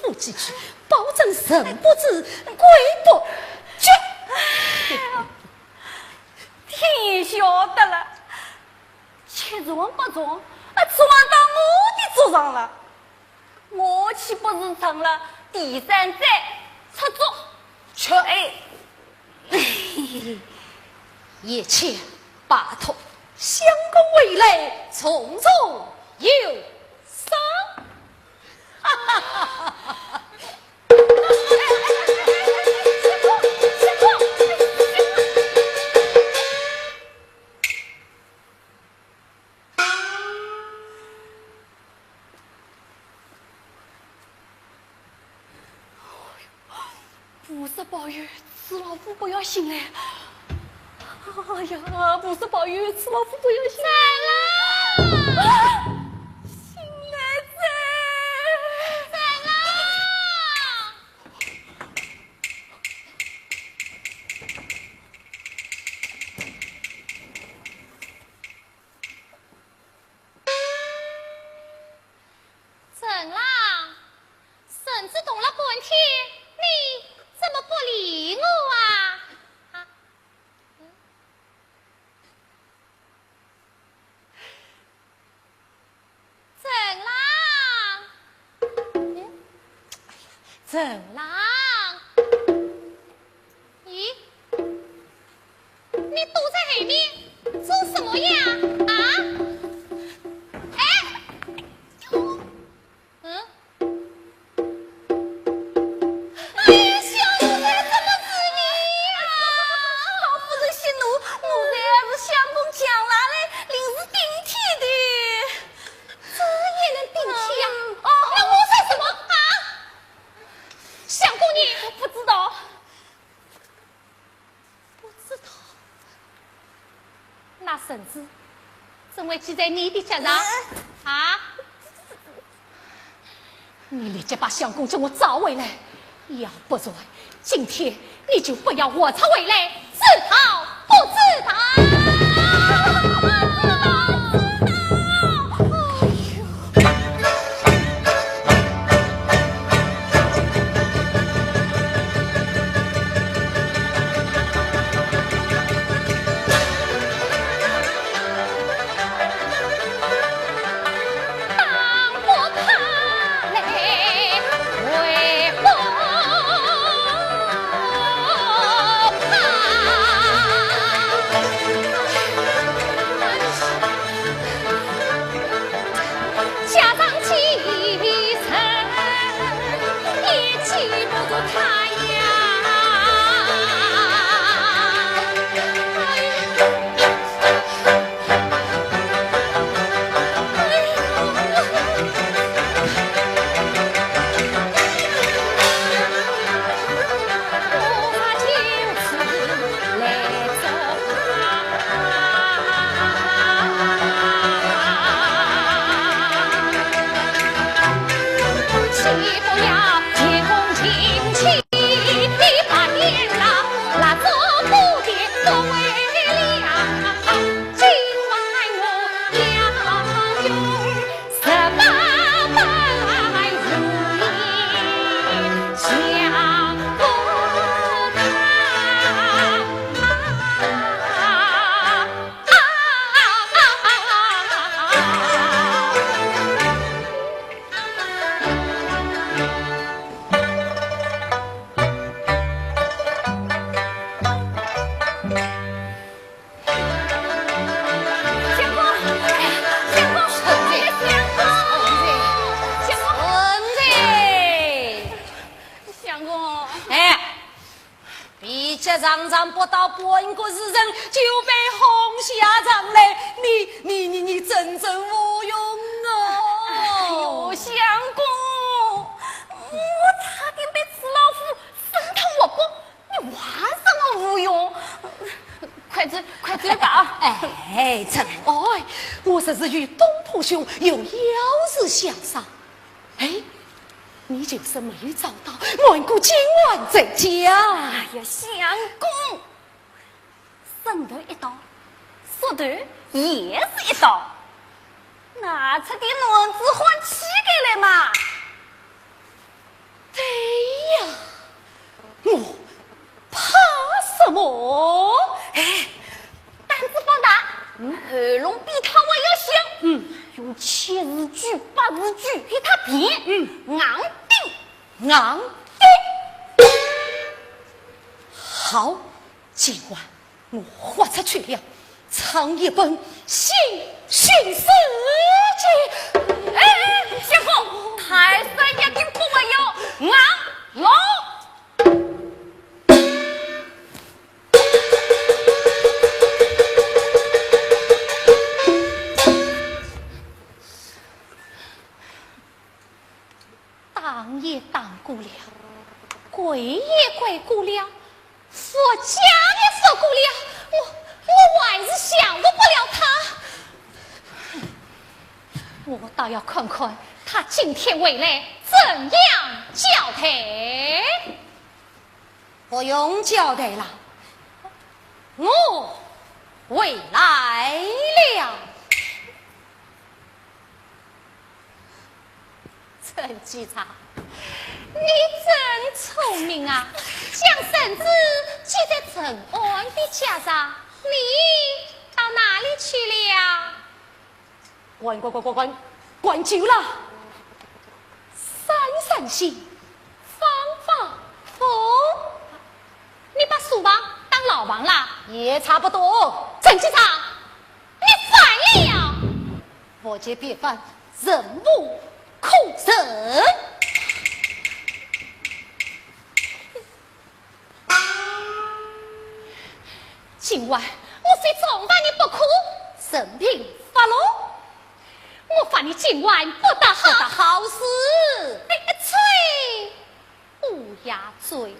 付几句，保证神不知鬼不觉。哎呀，天晓得了，七桩八桩，啊，撞到我的桌上了。我岂不是成了第三者？出桌。去。哎。一切拜托相公回来从容有赏。菩萨保佑，此老夫不要醒来。哎呀，菩萨保佑，此老夫不要醒来。醒来哉！陈郎，绳子动了半天，你怎么不理我啊？啊？嗯？陈郎，嗯？陈郎，咦？ 你躲在后面做什么呀？啊？哎，嗯？哎呀，小奴才怎么治你呀？老夫人息怒，奴才是相公强拉来，临时顶替的。这也能顶替呀？嗯，哦。那我算什么啊？相公你不知道。 不知道。那绳子怎会系在你的脚上？嗯。啊？你立即把相公给我找回来，要不然今天你就不要活着回来，知道不知道？知道，知道。哎呦。想不到半个时辰就被轰下场来，你，你，你，你真正无用哦。哎呦，相公，我差点被朱老夫生吞活剥，你还说我无用？快走，快走吧。哎，陈安，我这是与东坡兄有要事相商。哎，你就是没有找到瞒过金环在家。哎呀，相公，伸头一刀，缩头也是一刀，拿出点男子汉气概来嘛。对呀，我怕什么？哎，胆子放大，嗯，喉咙比他还要响，嗯，用七字句、八字句给他变，嗯，硬顶，硬顶。好，今晚我豁出去了，唱一本新寻诗记。哎，哎，相公，泰山压顶不会有硬朗。 打也打过了，跪也跪过了，伏家也伏过了，我，我还是降服不了他。我倒要看看他今天回来怎样交代。不用交代了，我回来了。 陈继昌，你真聪明啊！将圣旨寄在陈安的家上，你到哪里去了？关关关关关，关久了。三三七，方方风。你把书房当牢房了？也差不多。陈继昌， 你反了！我这便反，忍无可忍。今晚我非重罚你不可。任凭发落。我罚你今晚不得好。不得好死。哎，吹！ 乌鸦嘴，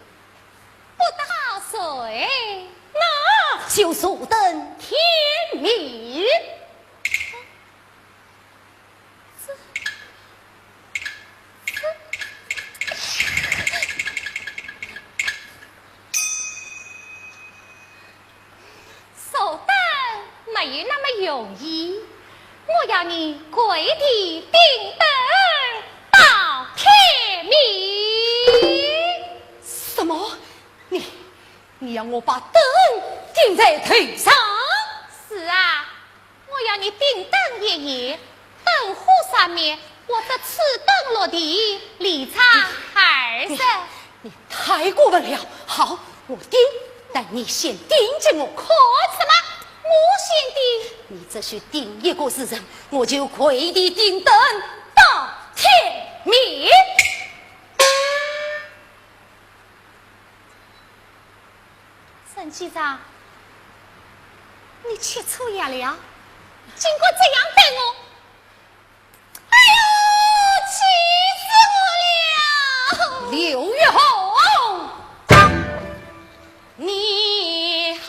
不得好睡，那就坐等天明。这，这， 坐等没有那么容易，我要你跪地顶等到天明。什么？你，你要我把灯顶在头上？是啊， 我要你顶灯一夜，灯火熄灭，或者此灯落地，离场二十。你，你太过分了！好，我顶，但你先顶给我看。什么？我先顶？你只需顶一个时辰，我就跪地顶灯到天明。 沈继昌，你吃错药了，竟敢这样对我！哎呦，气死我了！刘玉红，你好！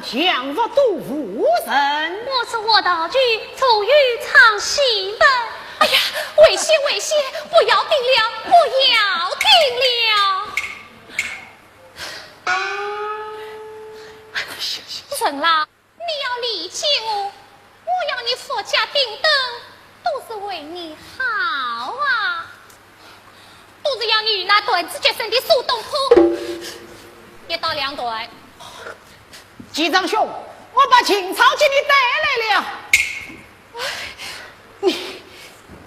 强盗都无人。我是活道具，坐于唱戏文。哎呀，危险，危险，不要顶了，不要顶了！哎呀，行，行。沈郎，你要理解我，我要你佛家顶灯，都是为你好啊。 都是要你与那断子绝孙的苏东坡一刀两断。季丈兄，我把秦操给你带来了。你，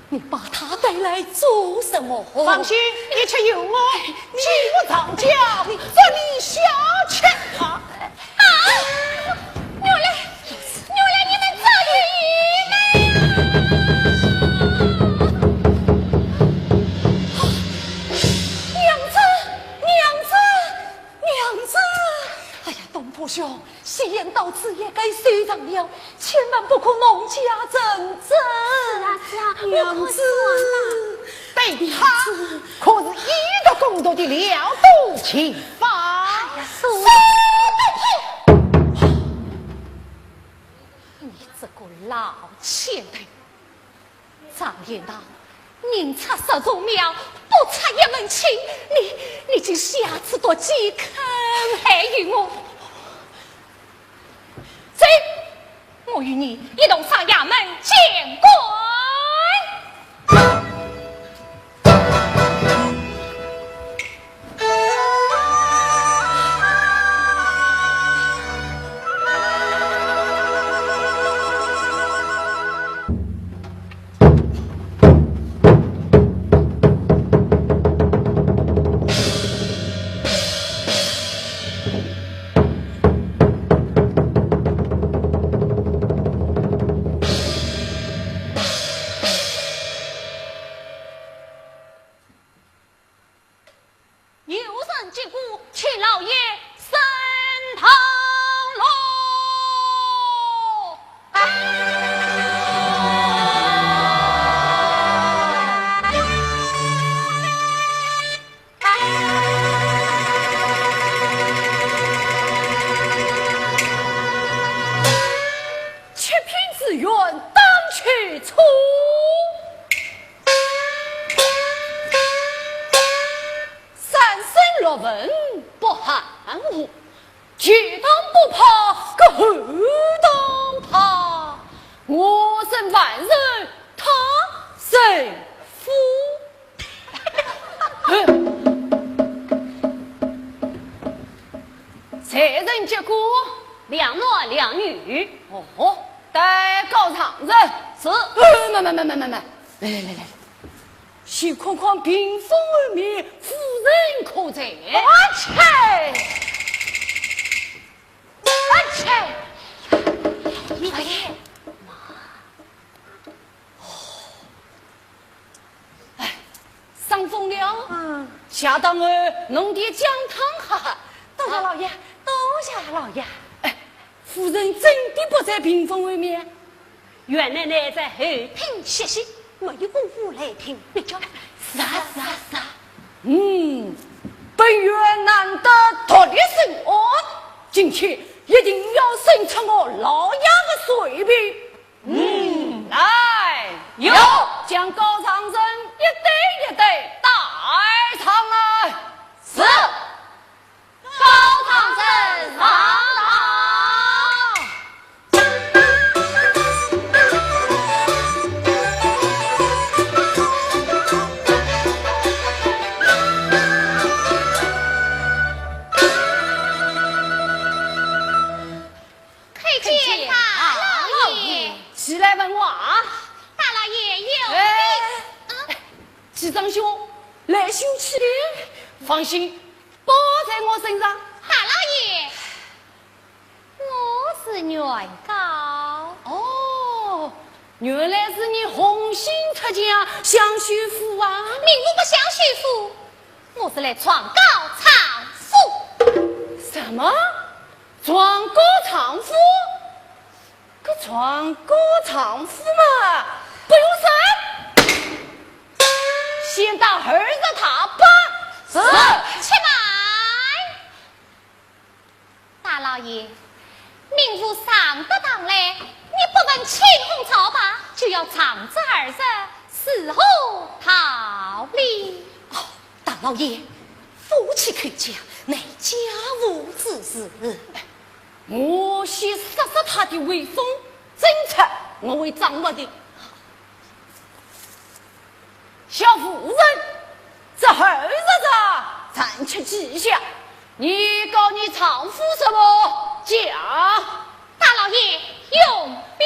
你把他带来做什么？放心，一切由我，既无藏家，这里小妾啊。 啊！原来，原来你们早有预谋呀！娘子，娘子，娘子！哎呀，东坡兄，戏演到此也该收场了，千万不可弄假成真。是啊，是啊，我快说了。娘子。 对他可是一个供头的了得情法。哎呀，苏东坡！你这个老贱人，常言道，宁拆十座庙，不拆一门亲。你，你竟下此毒计，坑害于我。走！ 我与你一同上衙门见官。有人击鼓，请老爷升堂喽。 七品知县当去处，三省六问不含糊，前堂不怕，搿后堂怕，我身万人他人夫。 谁人击鼓？两男两女。哦，带告状人。是。呃，慢慢慢慢慢慢，来来来来，先看看屏风后面夫人可在？啊切！啊切！哎呀，妈！ 哎，伤风了。嗯。下堂后弄点姜汤喝喝。多谢老爷，多谢老爷。哎，夫人真的不在屏风后面？原来呢，在后厅歇息，没有功夫来听壁脚。是啊，是啊，是啊。嗯，本院难得独立审案，今天一定要审出我老爷的罪名。 嗯，来，有，将告状人一对一对带上来。是。告状人上堂。叩见大老爷。起来问话。大老爷有命。哎，嗯。季丈兄，来休去。放心，包在我身上。大老爷，我是原告。哦，原来是你红杏出墙，想修复啊？并不想修复，我是来状告丈夫。什么？ 状告丈夫？搿状告丈夫嘛，不用审，先打二十大板。是。且慢，大老爷，兵符上得堂来，你不问青红皂白，就要仗着二十，是何道理？哦，大老爷，夫妻口角，乃家务之事。我先杀杀他的威风，争吵我会掌握的。小妇人，这二十日暂且记下，你告你丈夫什么？讲。大老爷，用兵。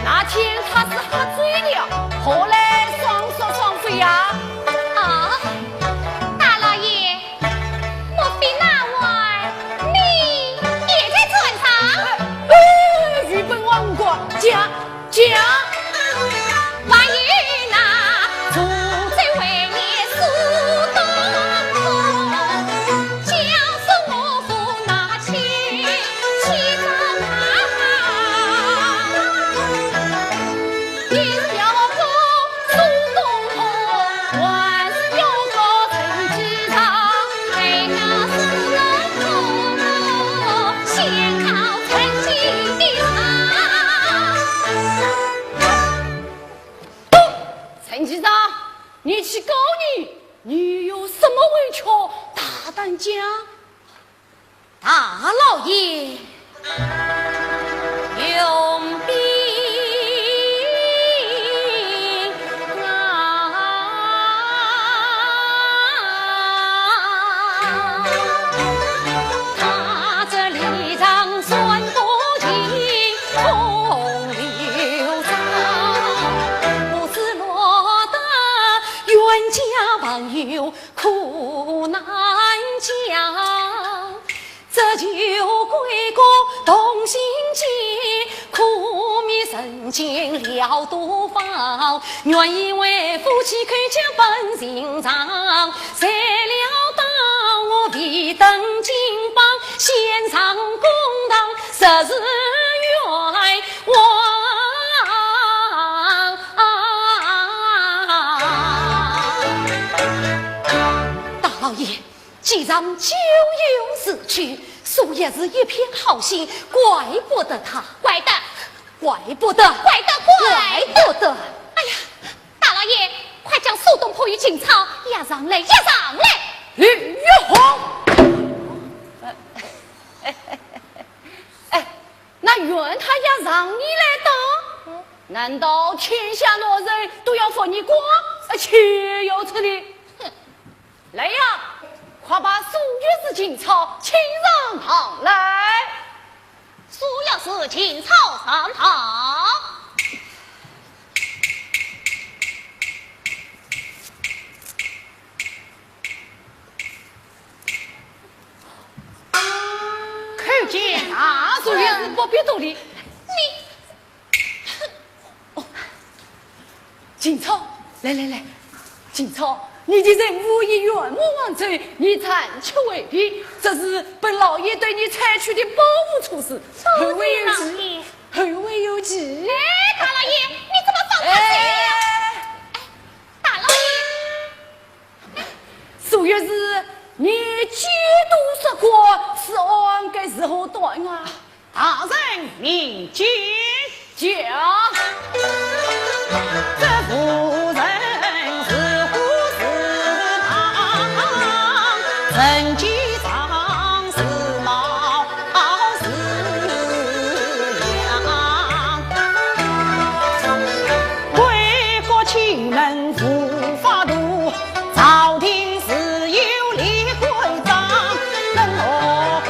那天他是喝醉了，何来双宿双飞呀？啊，大老爷， 莫非那晚你也在船上？哎，与本王无关，讲，讲。还有那煮酒为你苏东坡，教唆我父那妻去找他。 陈继昌，你去告你，你有什么委屈，大胆讲。 大老爷，用兵啊！他这里长算不清风流长，不是落得冤家朋友 苦难讲。这酒鬼歌同心间，苦蜜人间了多芳。原以为夫妻口角本寻常，谁料到我未登金榜，先上公堂，实是冤枉。 大老爷，既然酒有此去，苏学士一片好心，怪不得他。怪得，怪不得，怪得，怪不得。哎呀，大老爷，快将苏东坡与秦操押上来，押上来！哎，好。哎，那原他押上你来当？难道天下男人都要服你光，而且要吃力？哼！ 来呀，快把苏学士、秦操请上堂来。苏学士、秦操上堂。叩见大人。苏学士不必多礼。你 哦，秦操，来来来，秦操，你的任务已圆满完成，你暂且回避，这是本老爷对你采取的报复措施。报复老爷？后会有期，后会有期。哎，大老爷，你怎么放他走呀？哎，大老爷， 苏学士，你几度说过，此案该如何断案啊？大人明鉴。讲。这妇人似虎似狼，陈继昌似猫似羊。为国清门无法度， 朝廷自有李桂章，更何况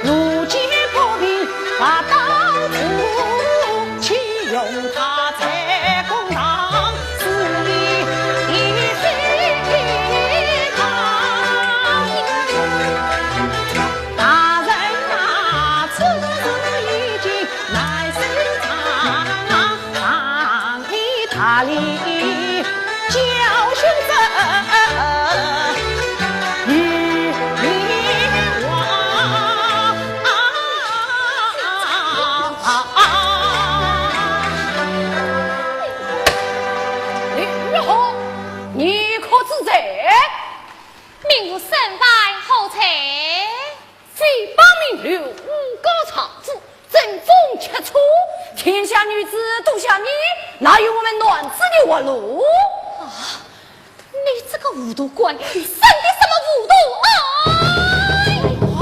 如今不平白当初，岂容他在公堂，是你的罪。天下女子都像你，哪有我们男子的活路？啊，你这个糊涂鬼，生的什么糊涂？哎！啊，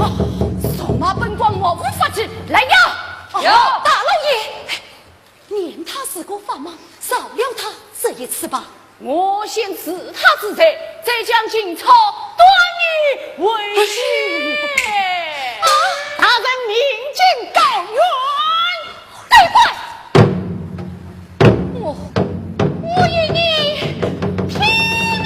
辱骂本官，目无法纪，来呀！有。大老爷，念他是个法盲，饶了他这一次吧。 我先治他之罪，再将金钞断以为谢。啊，大人命进高原。对官，我，我与你拼了！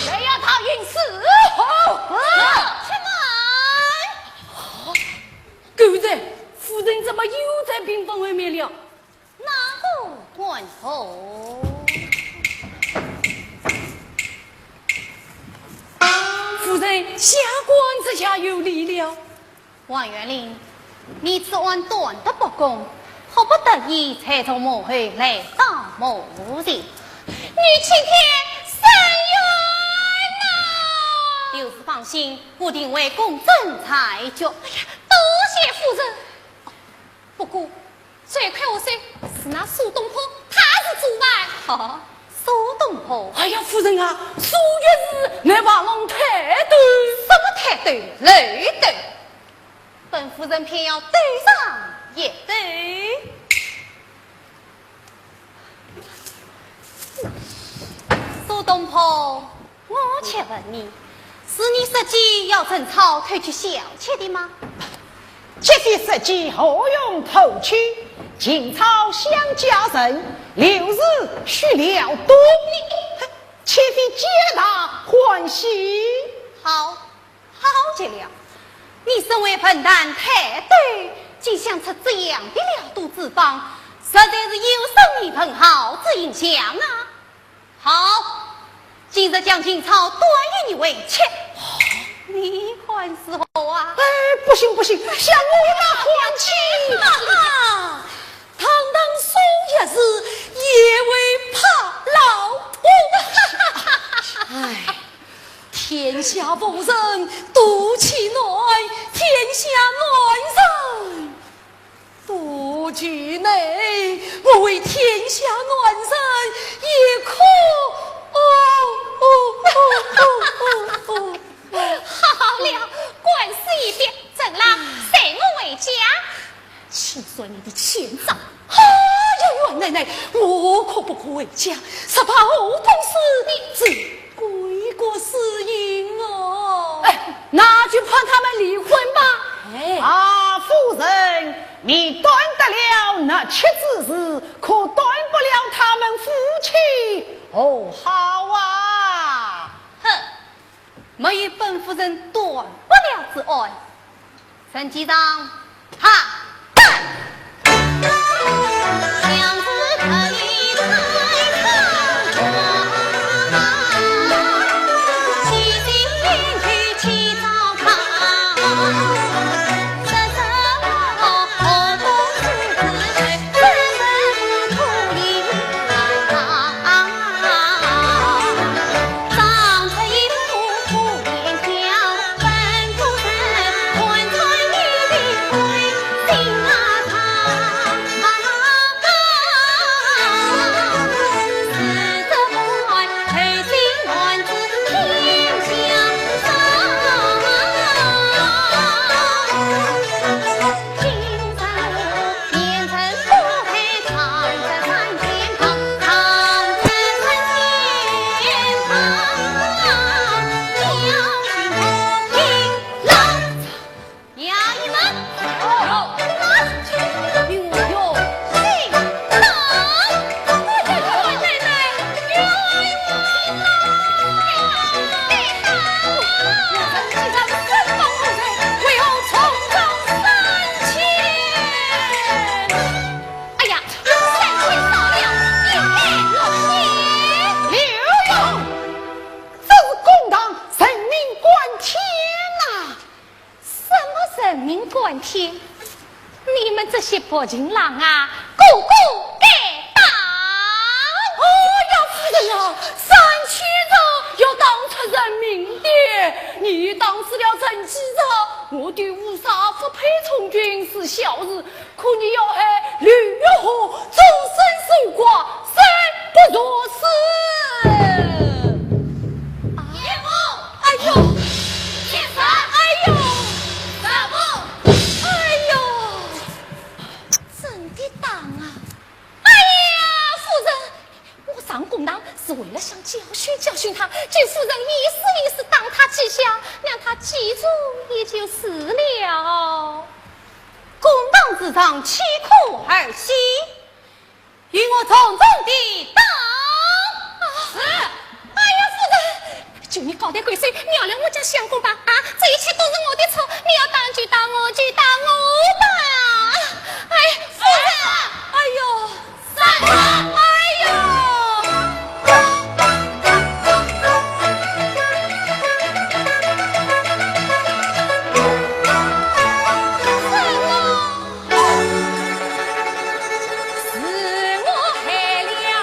谁要讨饮食？好。什么？狗日，夫人怎么又在屏风后面了？ 哪个官府？夫人，下官这下有礼了。王元林，你此案断得不公，迫不得已才从幕后来到幕前。你今天伸冤呐！刘氏放心，我定会公正裁决。哎呀，多谢夫人。 不过，罪魁祸首是那苏东坡，他是主犯。哦，苏东坡？哎呀，夫人啊，苏学士乃画龙泰斗。什么泰斗、漏斗？本夫人偏要斗上一斗。苏东坡， 我且问你，是你设计要陈超偷娶小妾的吗？绝非设计，何用偷娶？秦超想嫁人，刘氏须了断，岂非皆大欢喜？好，好极了。你身为文坛泰斗，竟想出这样的了赌之方，实在是有损你文豪之形象啊！ 好，今日将秦超断以为妻，你看如何啊？哎，不行不行，想我那欢喜。啊，堂堂苏学士也会怕老虎。哎，天下无人独其男，天下男人 独其女，我为天下男人也可。哦哦哦哦哦哦！好了，官司已毕，陈郎，随我回家。且说你的钱账。哎呀，袁奶奶，我可不可回家？只怕后头是你这 鬼国私刑哦。哎，那就判他们离婚吧。哎，啊，夫人，你断得了那妻之事，可断不了他们夫妻和好啊。哼，没有本夫人断不了之案。 陈继昌，他。薄情郎啊，哥哥该打。哦呀，夫人啊，三千日要打出人命的，你打死了陈继日，我的乌纱不配充军是小事，可你要害刘月华终身守寡，罪不若死。啊，岳母，哎呦，岳父，哎呦，岳母，哎呦。 真的打啊！哎呀，夫人，我上公堂是为了想教训教训他，求夫人意思意思，打他几下，让他记住也就是了。公堂之上，岂可儿戏？与我重重地打！是。哎呀，夫人， 求你高抬贵手，饶了我家相公吧！啊，这一切都是我的错，你要打就打，我就打我吧！哎，夫人，哎呦，三哥，哎呦，三哥。 是我害了你呀！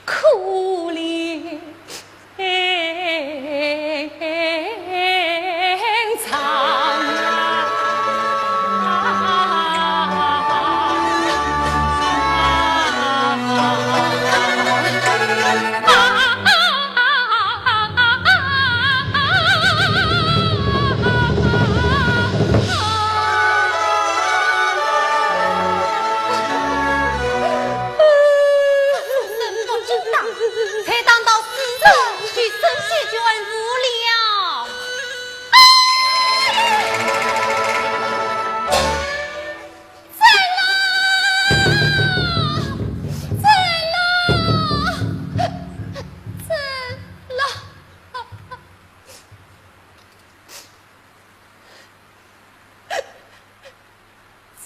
可怜 人不知道，才当到世上去生些全无聊。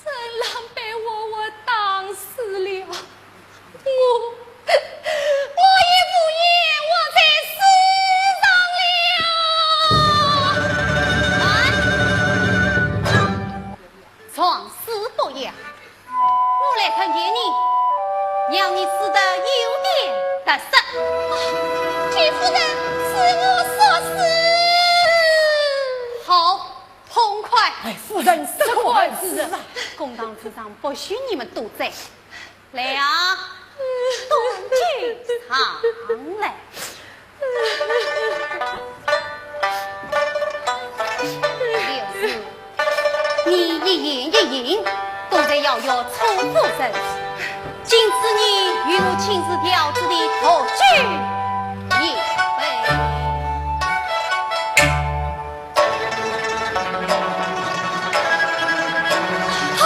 真让被我，我打死了。我，我也不愿我在世上了。啊！状势不雅，我来劝劝你，让你死得有点得失。啊，田夫人，是我说是。好，痛快。哎，夫人，这可是啊。公堂之上不许你们多嘴。来啊，端酒上来。刘氏，你一言一行，都在邀约楚夫人。今日你与我亲自调制的毒酒一杯。 啊，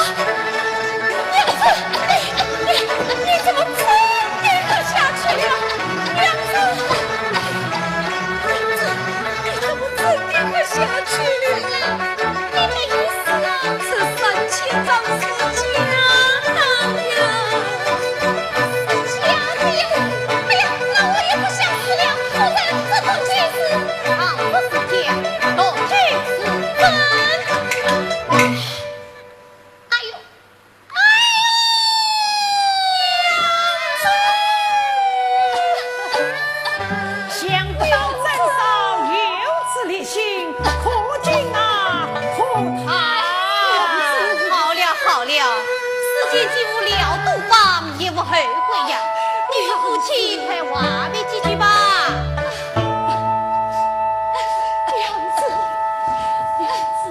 娘子，你，你，你怎么真的喝下去了？娘子，娘子，你怎么真的喝下去了？你没事啊？这三千丈是假的呀。 哎呀，那我也不想死了，夫人，这毒酒是，啊，不是假，毒酒是真。哎呦，哎呀！想不到曾嫂有此烈性，可敬啊，可叹。好了，好了， 事情既无了，多方也无后悔呀。你与夫妻快话别几句吧。娘子，娘子，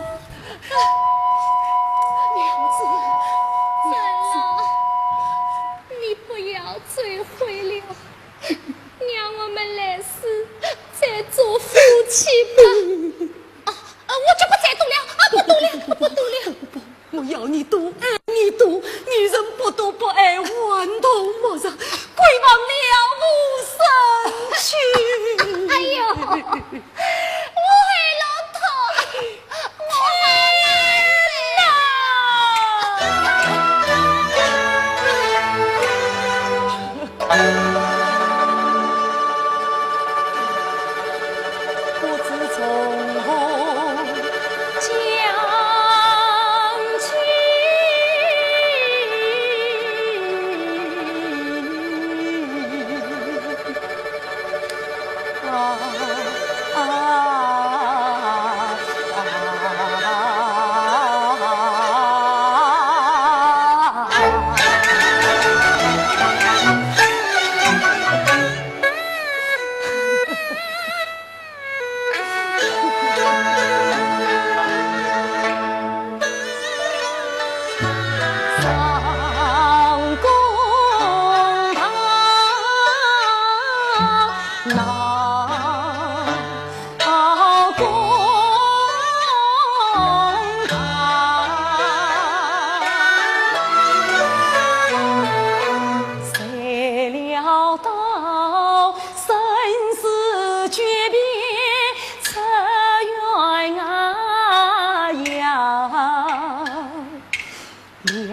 娘子，娘子。你不要追悔了，让我们来世再做夫妻吧。 啊，啊，我就不再读了，啊，不读了，不读了。不，不，我要你读，爱你读，女人不读不爱，还读莫读，鬼王了无生趣。哎呦，我还老头，我还老头。 不知从何讲起。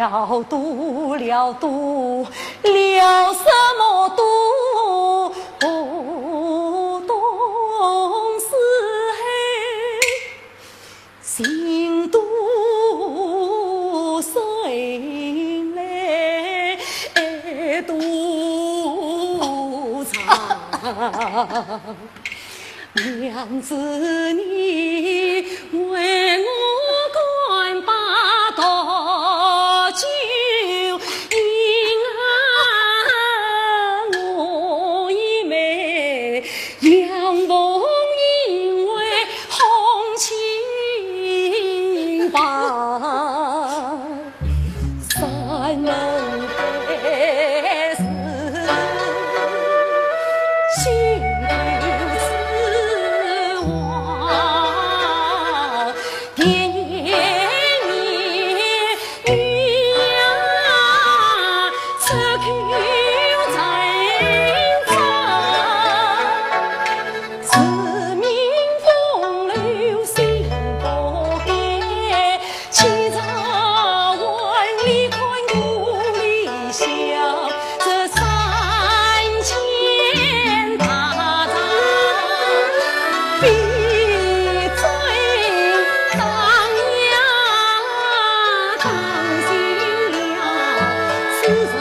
了多，了多，了什么多？不懂是心多心来多。娘子，你为我干把毒酒饮啊，我一妹杨凤英为hon亲报。 山门北是新旧之王，田野女呀，出口在朝。 自命风流心不改，起早晚里看顾里小，这三千大丈比嘴当呀当心了，是谁？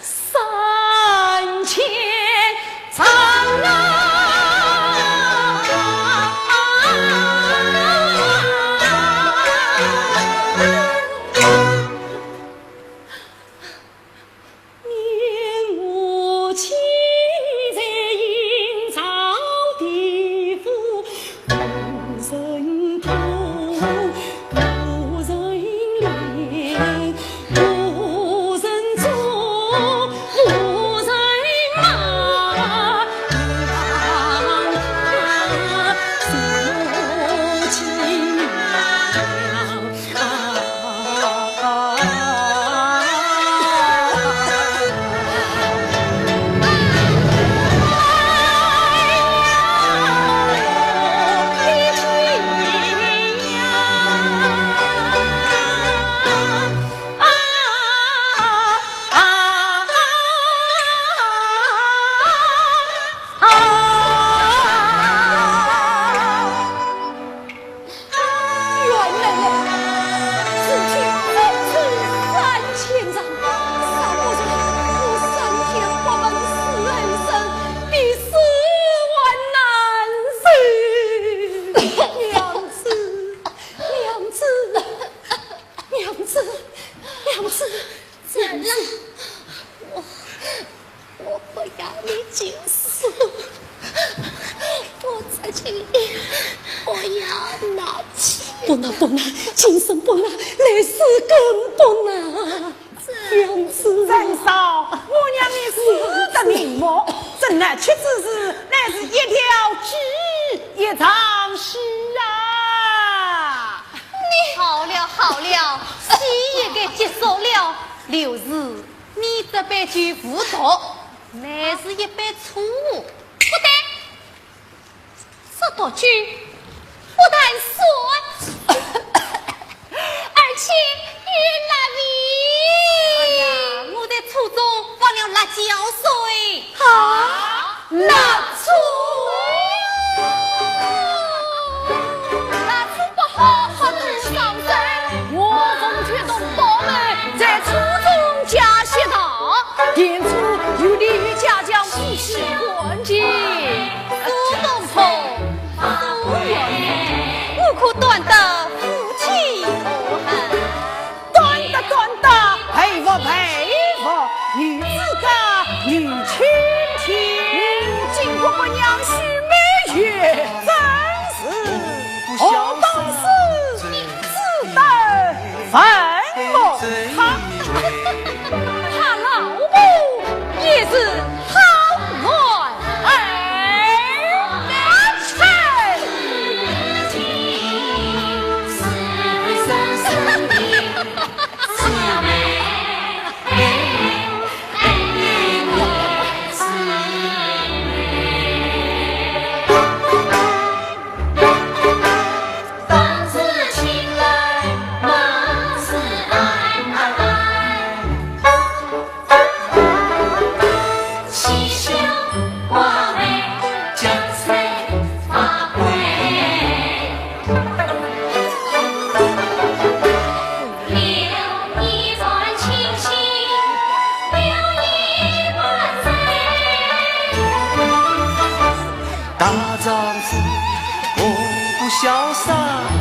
三千丈啊！念我妻在阴曹地府，无人渡，无人怜。 无人助，无人骂，让他受尽原来事情真是三千丈，若不是我三天不问是恩人，比死还难受。娘子，娘子，娘子，娘子。 怎么了？我，我不要你救死我，我自己，我要拿去。不拿，不拿，今生不拿，来世更不拿。娘子。珍嫂，我让你死得瞑目，这拿去之事，乃是一条鸡一场戏啊！ 好了好了，戏也该结束了。刘氏，你这杯酒无毒，乃是一杯醋。不对，这毒酒不但酸，而且有辣味。哎呀，我在醋中放了辣椒水。啊？ 辣醋。辣醋不好，好得伤身。我奉劝同胞们，在醋中加些糖，甜醋有利于加强夫妻感情。苏东坡，苏元，我可断得夫妻无痕。 断得，断得，佩服，佩服，女子家，女青青。巾帼不让须眉月，真是何等是子弹。我不潇洒，